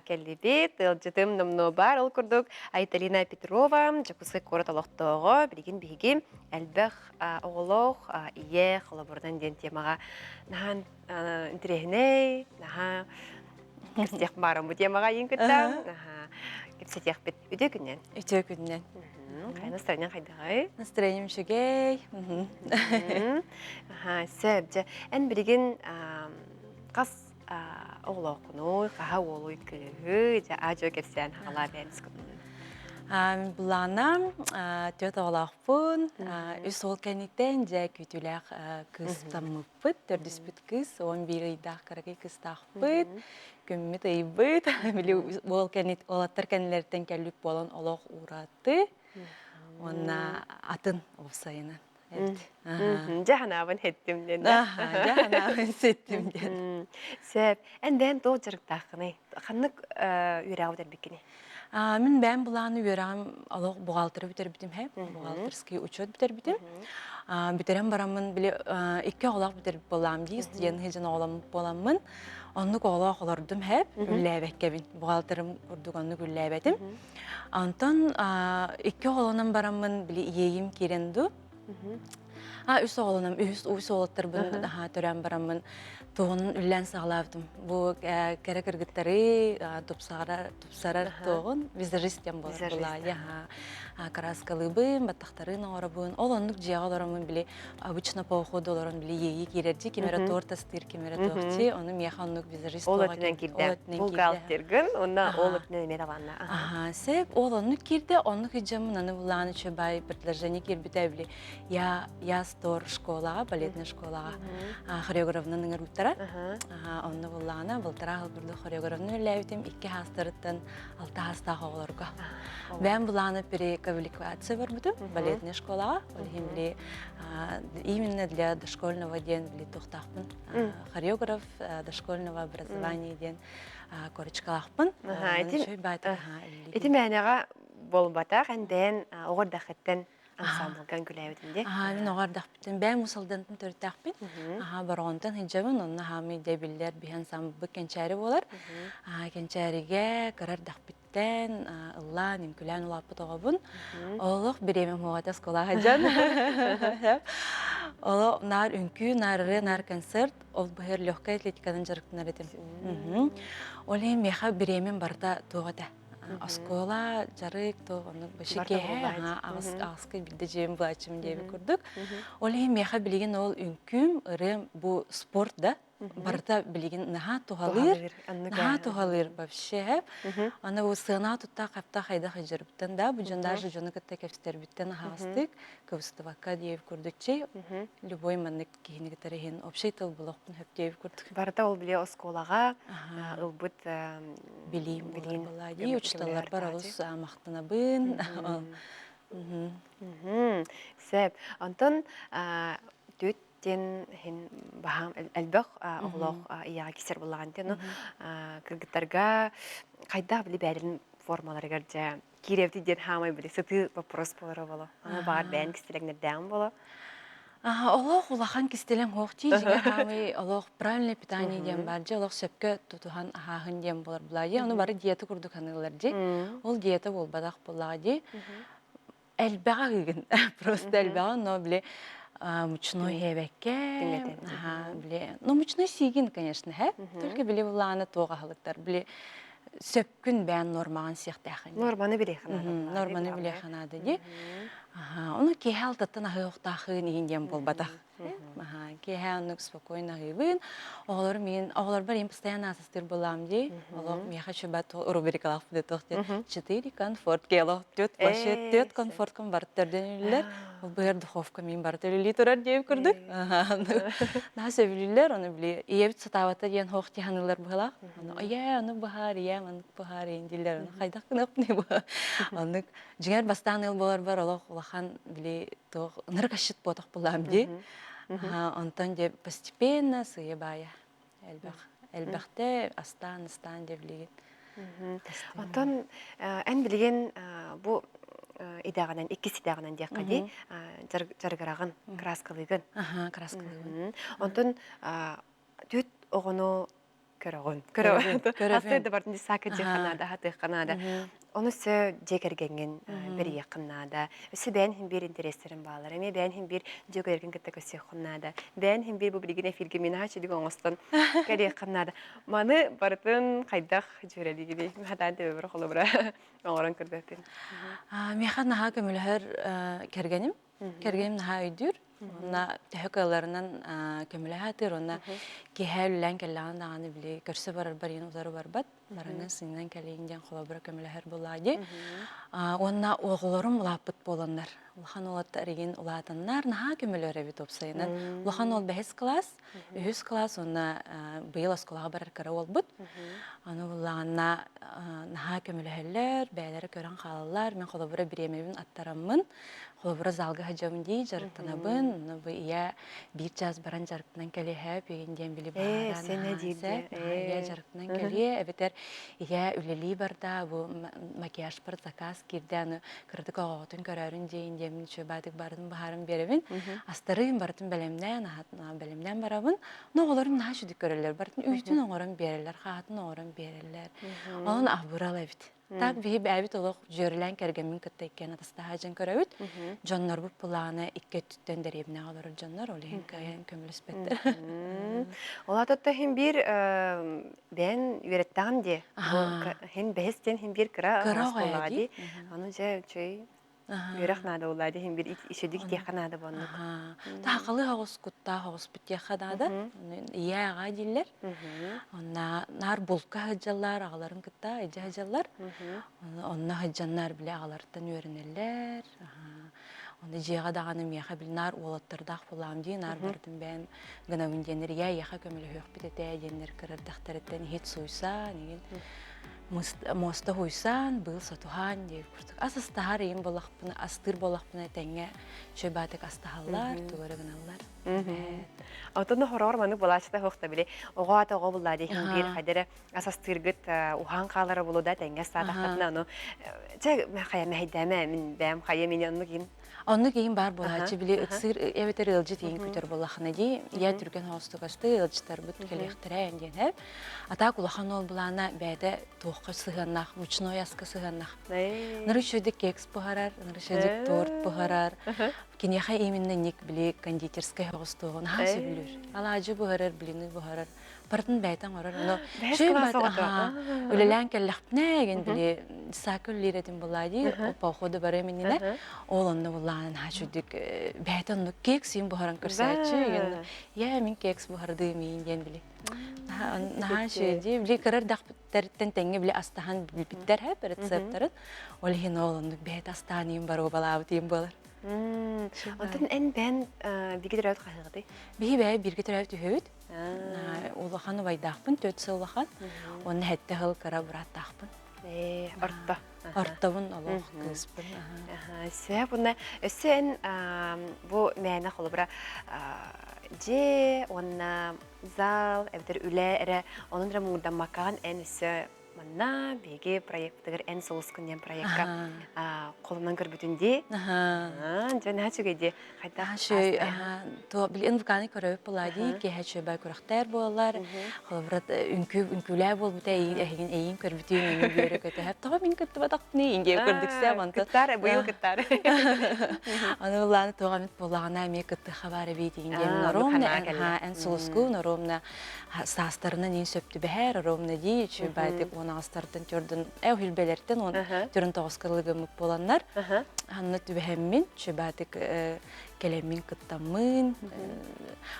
кэллибит. Ыалдьытым номнуо баар, ол курдук Айталина Петрова, Дьокуускай куорат олохтооҕо, билигин биһиги элбэх оҕолоох ийэ холобурунан диэн темаҕа наһаа интэриэһинэй, наһаа кэпсэтиэх баарым бу темаҕа ийин кытта кэпсэтиэхпит. Үтүө күннэн. Үтүө күннэн. Хайа настроениең хайдаҕай? Настроением үчүгэй. Сөп, дьэ, эн билигин хас оҕолооххунуй, хаһа уолуй кыыһы, дьэ, аа-дьуо кэпсээн хаҕалаа бэйэм Былаана түөрт оҕолоохпун. Үс уол кэнниттэн дьэ күүтүүлээх кыыстаммыппыт, төрдүспүт кыыс, 11 ыйдаах кыракый кыыстаахпыт. Күммүт ыйбыт, били уол кэннит уолаттар кэннилэриттэн кэлбит буолан олох уураты. Уонна атын уопсайынан. эбит. Дьэ ханаабын хеттим диэн. Дьэ ханаабын сеттим диэн. Сөп. Эн бэйэн туох дьарыктааххыный? Ханнык үөрэҕи бүтэрбиккиний? Мин бэйэм былааны үөрэҕим олох бухгалтеры бүтэрбитим һэ. Бухгалтерский учет бүтэрбитим. Бүтэрэн бараммын били икки оҕолоох бүтэрбит буоллаам дии, студент сылдьан оҕоломмут буоламмын. Оннук оҕолоох олордум һэп, үллээбэккэбин. Бухгалтерым курдук оннук үллээбэтим. Онтон икки оҕолонон бараммын били иэйим киирэн ду. А үс оҕолоном, үһүс үс уолаттарбын төрөөн бараммын туоҕунан үллээн саҕалаабытым. Бу кэрэ кыргыттары тупсарар тупсарар туоҕун визажист диэн буолар Кырааскалыыбын, баттахтарын оҥоробун. Ол оннук дьиэҕэ олороммун били обычно по уходу олорон били иэйии киирэр дии, ким эрэ торт астыыр, ким эрэ туохчи. Ону миэхэ оннук визажист Ол өттүнэн киирдэ. Бухгалтергын, уонна ол өттүнэн эмиэ талаанна. Аха, сеп ол оннук киирдэ, оннук идьэммин аны булаан үчүгэй предложение киирбитэ били я я стор школаҕа, балетная школаҕа хореографынан ыҥырбыттара. Онно буллаҕына балтараа сыл курдук хореографынан үлэлээбитим икки хаастарыттан алта хаастаах оҕолорго. Бэйэм былааны переквалификация барбытым балетная школаҕа. Ол иһин били именно для дошкольного диэн били туохтаахпын хореограф дошкольного образования диэн корочкалаахпын. Ити мээнэҕэ буолбатах эн оҕо эрдэххиттэн ансамблга үҥкүүлээбитин дии. Аха, мин оҕо эрдэхпиттэн бэйэм Уус-Алдантан төрүттээхпин. Аха, Бороҕонтон сылдьабын, онно хаамый дэ биллэр биһэн ансамблбыт Кэнчээри буолар. Аха, Кэнчээригэ кыра эрдэхпиттэн ыллаан, үҥкүүлээн улааппыт оҕобун. Олох бириэмэм суоҕа оскуола сылдьан. Олох наар үҥкүү, наар ырыа, наар концерт, ол быһыр легкая атлетиканан дьарыктанар этим. Ол иһин миэхэ бириэмэм барыта туох этэ. Оскуола, дьарык, туох оннук вообще киэһэ аҕыска биирдэ дьиэм былааччым диэбит курдук. Ол иһин миэхэ билигин ол үҥкүүм, ырыам бу спорт да барыта билигин наһаа туһалыыр, наһаа туһалыыр вообще. Аны бу сыана тутта хапта хайдах ыдьарбыттан да, бу дьон даже дьону кытта кэпсэтэрбиттэн аһаҕастык, кыбыстыбакка диэбит курдук чэй, любой маннык киһини кытары иһин общий тыл булуохпун сөп диэбит курдук. Барыта ол били оскуолаҕа ылбыт билиим билиим буолар дии учууталларбар олус махтанабын. Сөп. Онтон түт диэн иһин баһаам элбэх оҕолоох ийэҕэ кисэр буоллаҕын диэн кыргыттарга хайдах били бэйэлэрин формаларыгар дьэ киирэбит диэн хаамай били сытыы вопрос буолара боло. Аны баҕар бэйэн кистэлэҥнэрдээҕин боло. Олох улахан кистэлэҥ суох дии дьиҥэр хаамый олох правильное питание диэн баар дьэ олох сөпкө тутуһан аһааһын диэн буолар булаа дии ону бары диета курдук аныыллар дии ол диета буолбатах буоллаҕа дии элбэҕи аһыыгын просто элбэҕи но били мучной иһээбэккэ били ну мучной сиигин конечно һэ только били булааны туох аһылыктар били сөпкүн бэйэн нормаҕын сиэхтээхин норманы билиэхэ наада норманы билиэхэ наада дии ону киэһэ алтаттан аһыы охтаахыын иһин диэн буолбатах киэһэ оннук спокойно аһыыбын оҕолор миин оҕолорбор им постоянно асастыыр буолаам дии олох миэхэ чуба рубрикалаах туох диэн четыре конфорт кело түөрт вообще түөрт конфорткам барыт төрдөн ол быһар духовка мин барыта үлэлии турар диэбит курдук наһаа сөбүлүүллэр ону били ийэбит сатаабата диэн хоох тиһанылар быһалаах Ону ийээ, ону быһаар, ийээ, маннык быһаар ийин дииллэр. Ону хайдах гыныахпыный бу? Оннук дьиҥэр бастаан ыал буоларбар олох улахан били туох ынырык асчыт буотах булаам дии. Онтон дьэ постепенно сыыйа-баайа элбэх элбэхтэ астаан астаан дьэ билигин. Онтон эн билигин бу идэҕинэн иккис идэҕинэн диэххэ дии дьарыгыраҕын, кырааскалыыгын. Аха, кырааскалыыбын. Онтон түт оҕону көрөҕүн. Көрөҕүн. Хастыы да бардын десака дьиэххэ наада, хатыахха наада. Ону өссө дьиэ кэргэҥҥин бэрийиэххин наада. Өссө бэйэн иһин биир интэриэстэрин баалар. Эмиэ бэйэн иһин биир дьиэ кэргэн кытта көрсүөххүн наада. Бэйэн иһин биир бу билигин эфиргэ мин аһа чүдүк оҥостон кэлиэххин наада. Маны барытын хайдах дьүөрэлиигиний? Хатаан төбөбөр холобура оҥорон көрбөппүн. Миэхэ наһаа көмөлөһөр кэргэним. Кэргэним наһаа өйдүүр. Уонна төһө кыалларынан көмөлөһө сатыыр. Уонна киэһэ үлэлээн кэллэҕинэ даҕаны били көрсө барарбар иһин утары барбат. Бараҥҥын сынньанан кэлииҥ диэн холобура көмөлөһөр буоллаҕа дии. Уонна оҕолорум улааппыт буоланнар, улахан уолаттар игин улаатаннар наһаа көмөлөөр эбит уопсайынан. Улахан уол бэһис кылаас, үһүс кылаас уонна быйыл оскуолаҕа барар кыра уолбут. Аны буллаҕына наһаа көмөлөһөллөр, бэйэлэрэ көрөн хаалаллар. Мин холобура бириэмэбин аттараммын, холобура залга сылдьабын дии, дьарыктанабын. Онно бу ийэ биир чаас баран дьарыктанан кэлиһэ, пиин диэн били баһааран ийэ дьарыктанан кэлиэ, эбэтэр ийэ үлэлии барда, бу макияжпар заказ киирдэ, аны кыратык оҕоҕутун көрөөрүн диэйин диэммин үчүгэй баарын баһааран биэрэбин. Астарыым барытын бэлэмнээн, бэлэмнээн барабын. Но оҕолорум наһаа үчүгэй көрөллөр, барытын үүтүн оҥорон биэрэллэр, хаатын оҥорон биэрэллэр. Онон абырал эбит. Так биһи бэйэбит олох дьүөрэлээн кэргэммин кытта иккиэн атастаһа дьон көрөбүт. Дьоннорбут былаана икки өттүттэн дэриэбинэҕэ олорор дьоннор, ол иһин кыайан көмөлөспөттөр. Ол аата иһин биир бэйэн үөрэттэҕим дии. Хин бэһис диэн хин биир кыра Кыра оҕо дии. Ону дьэ үчүгэй үөрэх наада буолла дии хин биир ишедик диэххэ наада буоннук. Таахалы оҕус куттаах оҕуспут диэххэ наада. Ийэ аҕа дииллэр. Онна наар булка сылдьаллар, аҕаларын кытта илдьэ сылдьаллар. Онно сылдьаннар били аҕаларыттан үөрэнэллэр. Онно дьиэҕэ даҕаны миэхэ били наар уолаттардаах буолаам дии, наар барытын бэйэм гынабын диэннэр ийэ эйиэхэ көмөлөһүөхпүт этэ диэннэр кырырдахтарыттан иһит сууйсан, игин муоста хуйсан, быыл сотуһаан диир курдук. Ас астаһар ийим буоллахпына, астыыр буоллахпына тэҥҥэ чөй баатык астаһаллар, тугу эрэ гыналлар. Отон хороҕор маннык былаачыта суохта били оҕо ата оҕо буллаа диэхин биир хайда эрэ ас астыыргыт уһаан хаалара булу да тэҥҥэ астаатаххытына ону чэ хайа мэһэйдээмэ мин бэйэм хайа мини оннук иин Оннук иин баар буолааччы били ыксыыр эбэтэр ыалдьыт иин күтэр буоллахына дии ийэ түргэн хоостук асты ыалдьыттарбыт кэлиэхтэрэ диэн һэ атаак улахан уол былаана бэйэтэ туохха сыһыаннаах мучной аска сыһыаннаах ныры үчүгэйдик кекс буһарар ныры үчүгэйдик торт буһарар Киниэхэ именно ник били кондитерскай оҕустуоҕу наһаа сөбүлүүр. Алаадьы буһарар, блины буһарар. Барытын бэйэтэ оҥорор. Ону үлэлээн кэллэхпинэ эгин били саакы үлэлиир этим буоллаа дии, походу барыам иннинэ. Ол онно буллаан наһаа үчүгдүк бэйэтэ оннук кекс иин буһаран көрсөөччү. Эгин я мин кекс буһардыым иин диэн били. Наһаа үчүгэй дии. Били кыра эрдэхпиттэриттэн тэҥҥэ били астаһан билбиттэр һэ рецепторын. Ол иһин ол оннук бэйэтэ астаан иин боруобалаабыт иин буолар. Онтон эн бэйэн бииргэ төрөөбүт хаһыаҕытый? Биһи бэйэ бииргэ төрөөбүт үһүбүт. Улахан убайдаахпын, төрт сыл улахан. Уонна сэттэ сыл кыра бырааттаахпын. Ээ, орто. Ортобун олох кыыспын. Сөп уонна өссө эн бу мээнэ холобура дьиэ уонна зал эбэтэр үлэ эрэ онон эрэ муҥурдаммаккаҕын эн өссө Манна биһиги проекпытыгар Эн сулускун диэн проекка холунан көрбүтүн дии. Дьэ наһаа үчүгэй дии. Хайдах То били НВК-ны көрөбүт буолаа дии, киэһэ үчүгэй күрэхтэр буолалар. Холобура үҥкүү үҥкүүлээ буолбута эһигин эйиин көрбүтүн эйиин үөрэ көтөһөп. Тоҕо мин кыттыбатахпыный иин диэн көрдүксэ онтон. Кыттаар, быйыл кыттаар. Аны улааны тоҕо эмит буоллаҕына эмиэ кыттыха баар эбит иин диэн норуомна эн сулускун норуомна саастарынан иин сөп түбэһэр, ровно дии, үчүгэй баайдык уон аҕыстартан төрдүн, э үһүлбэлэртэн уон төрүн тоҕуска ылыгыммыт буоланнар, анна түбэһэммин, үчүгэй баайдык кэлэммин кыттаммын,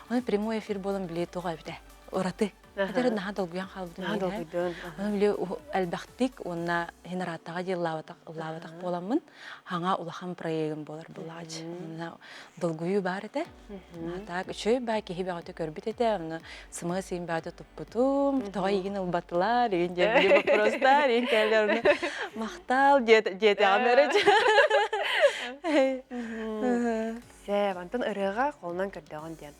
оны прямой эфир буолан били тоҕо эбитэ, ураты. Этэр наһаа долгуйан хаалбытым. Наһаа долгуйдун. Оны били элбэхтик уонна хинараттаҕа дии ыллаабатах ыллаабатах буоламмын, хаҥа улахан проегым буолар булаач. Долгуйуу баар этэ. Так, үчүгэй баа киһи бөҕөтө көрбүт этэ, онно сымыа сиин бөҕөтө туппутум, тоҕо игин ылбатылар, игин диэн били вопростар, игин кэллэр онно махтал диэтэҕим эрэ. Сэ, онтон ырыаҕа холунан көрдөҕүн диэн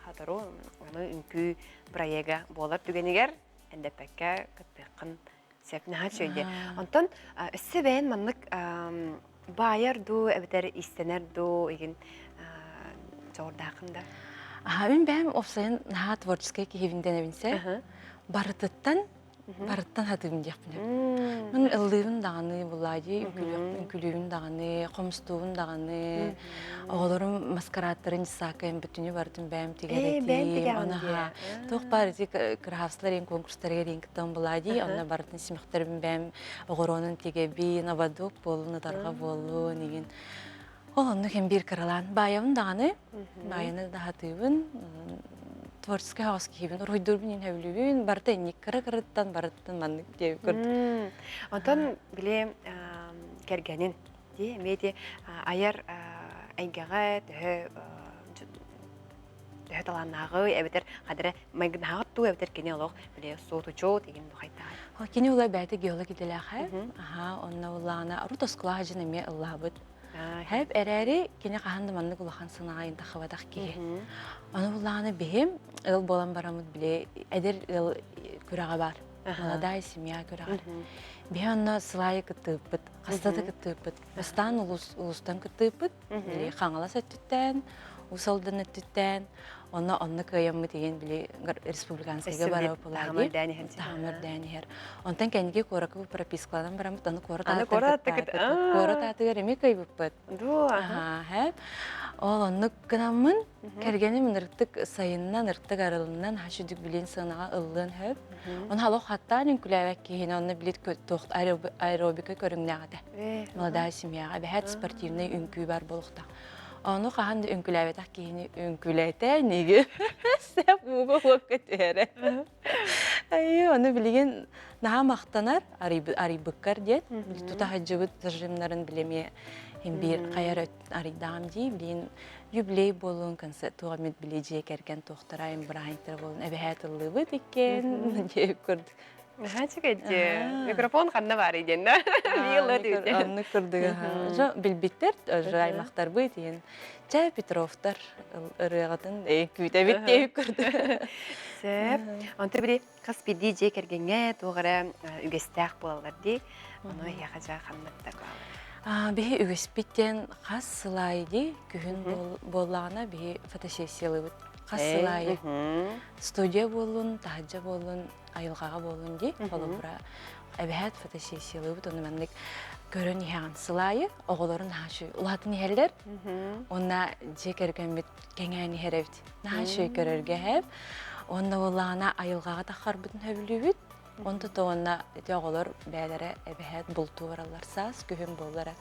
хатору ону үҥкүү проега буолар түгэнигэр эндэппэккэ кыттыаххын Сөп, наһаа үчүгэй дии. Онтон өссө бэйэн маннык баайар дуу, эбэтэр иистэнэр дуу игин дьоҕурдааххын да? Мин бэйэм уопсайын наһаа творческай киһибин дэнэбин сэ. Барытыттан барыттан хатыыбын диэхпин Мин ыллыыбын даҕаны, булаадьы үҥкүүлүүбүн даҕаны, хомустуубун даҕаны, оҕолорум маскарааттарын дьыссааккайын бүтүнү барытын бэйэм тигэр этим. Ону туох баар ити кыраһаапсылар иин конкурстарыгар иин кыттан булаа дии, онно барытын симэхтэрбин бэйэм оҕуруонун тигэбин, ободок буоллун, ытарҕа буоллун, игин. Ол оннук хем биир кыралаан. Баайабын даҕаны, баайаны да хатыыбын. творческий хаос киһибин, уруһуйдуурбун иһин сөбүлүүбүн, барыта инник кыра-кыраттан барыттан маннык диэбит курдук. Онтон били кэргэнин дии эмиэ ити айар эйгэҕэ төһө төһө талааннааҕый эбэтэр хадара майгынааҕыт дуу эбэтэр кини олох били суотучу тигин духайтаҕай. Кини ула бэйэтэ геолог идэлээхэ. Аха, онно улаана урут оскуола дьин эмиэ ыллаабыт. Хэп эрээри кини хаһан да маннык улахан санаайын тахыбатах киһи. Аны улаана биһим ыл буолан бараммыт били эдэр ыал күрэҕэ бар. Молодая семья күрэҕэр. Биһи онно сылайы кыттыыппыт, хаста да кыттыыппыт. Бастаан улус, улустан кыттыыппыт, били Хаҥалас өттүттэн, Уус Алдан өттүттэн, онно онно кыайаммыт иһин били республиканскайга барабыт таһым үрдээн иһэр. Онтон кэнники куоракка пропискаланан бараммыт, аны куорат куорат аатыгар эмиэ кыайбыппыт. Аха, Ол оннук гынаммын кэргэним ынырыктык сайыннан, ыртык арылынан, хашүдүк билин сыанаҕа ыллыан хөп. Оны халох хаттаан үҥкүлээбэт киһини онно билит аэробика көрүҥнээх этэ. Молодая семьяҕа эбэһээт спортивнай үҥкүү бар буолуохтаах. Ону хаһан да үҥкүлээбэтэх киһини үҥкүлэтэ ниги сэп ууга уокка түһэрэ. Айыы, ону билигин наһаа махтанар арыйбыккар диэн тута сылдьыбыт зажимнарын билэмиэ биир хайар арыйдаҕым дии билигин юбилей буолуон концерт туох эмит били дьиэ кэргэн туохтара бырааһынньыктара буолун эбэһээт ыллыыбыт иккиэн диэбит курдук Наһаа үчүгэй Микрофон ханна баарый диэн да? Оннук курдук Жо билбиттэр, уже аймахтарбыт иһин. Чэ Петровтар ырыаҕытын күүтэбит диэбит курдук. Сөп. Онто били хас биирдии дьиэ кэргэҥҥэ туох эрэ үгэстээх буолаллар дии. Ону эһиэхэ дьэ ханныктар бааллар? Биһи үгэспит диэн хас сыл аайы дии күһүн буоллаҕына биһи фотосессиялыыбыт. Хас сыл аайы. Студия буоллун, таһырдьа буоллун, айылҕаҕа буоллун дии. Холобура, эбэһээт фотосессиялыыбыт, ону маннык көрөн иһэҕин. Сыл аайы оҕолорун наһаа үчүгэй улаатан иһэллэр. Уонна дьиэ кэргэммит кэҥээн иһэр эбит. Наһаа үчүгэй көрөргө эһэм. Уонна буоллаҕына айылҕаҕа таххарбытын сөбүлүүбүт. Онто уонна ити оҕолор бэйэлэрэ эбэһээт бултуу бараллар. Саас күһүн буоллара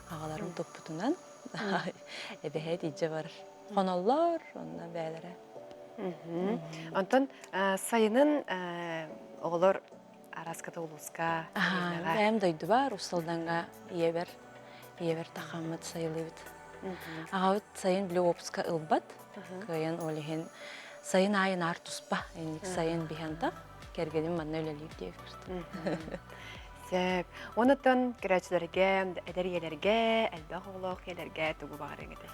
аҕаларын туппутунан эбэһээт илдьэ барар. Хоноллор онно бэйэлэрэ. Онтон сайынын оҕолор араската улууска Бэйэм дойдубар Уус-Алдаҥҥа ийэбэр ийэбэр тахаммыт сайылыыбыт. Аҕабыт сайын били уоппуска ылбат. Кыайан ол иһин сайын аайы наар туспа. Инник сайын биһантах кэргэним манна үлэлиир диэбит. Сөп. Онуттан көрөөччүлэргэ, эдэр ийэлэргэ, элбэх оҕолоох ийэлэргэ тугу баҕарыаҥ этэй?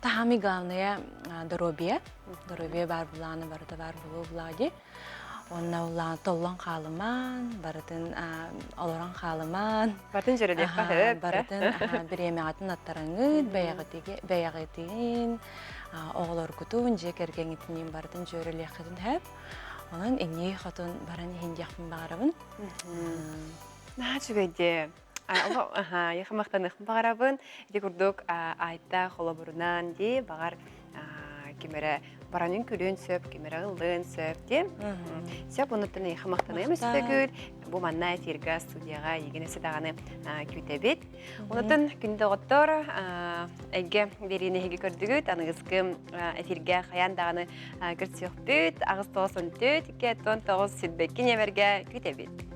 Таһами главное доруобуйа. Доруобуйа баар булааны барыта баар буолуо булаа дии. Онно улаан толлон хаалымаан, барытын олорон хаалымаан. Барытын дьөрөлүөххэ сөп. Барытын бириэмэҕитин аттарыҥыт, бэйэҕитин, оҕолоргутун, дьиэ кэргэҥҥитин барытын дьүөрэлиэххитин сөп. Онон иннии хотун баран иһин диэхпин баҕарабын. Наһаа үчүгэй дии. Аха, махтаныахпын баҕарабын. Ити курдук Айта холобурунан дии, баҕар ким эрэ баранын күлүөн сөп, ким эрэ ыллыан сөп дии. Сөп, онуттан эйиэхэ махтаныам өстөгүл. Бу манна эфирга, студияҕа эйигин өссө даҕаны күүтэбит. Онуттан күндү доҕоттор, эйгэ биэриини эһиги көрдүгүт. Аныгыскы эфиргэ хайаан даҕаны көрсүөхпүт. 8 9 14 2 9 сүрбэкки ньэмэргэ күүтэбит.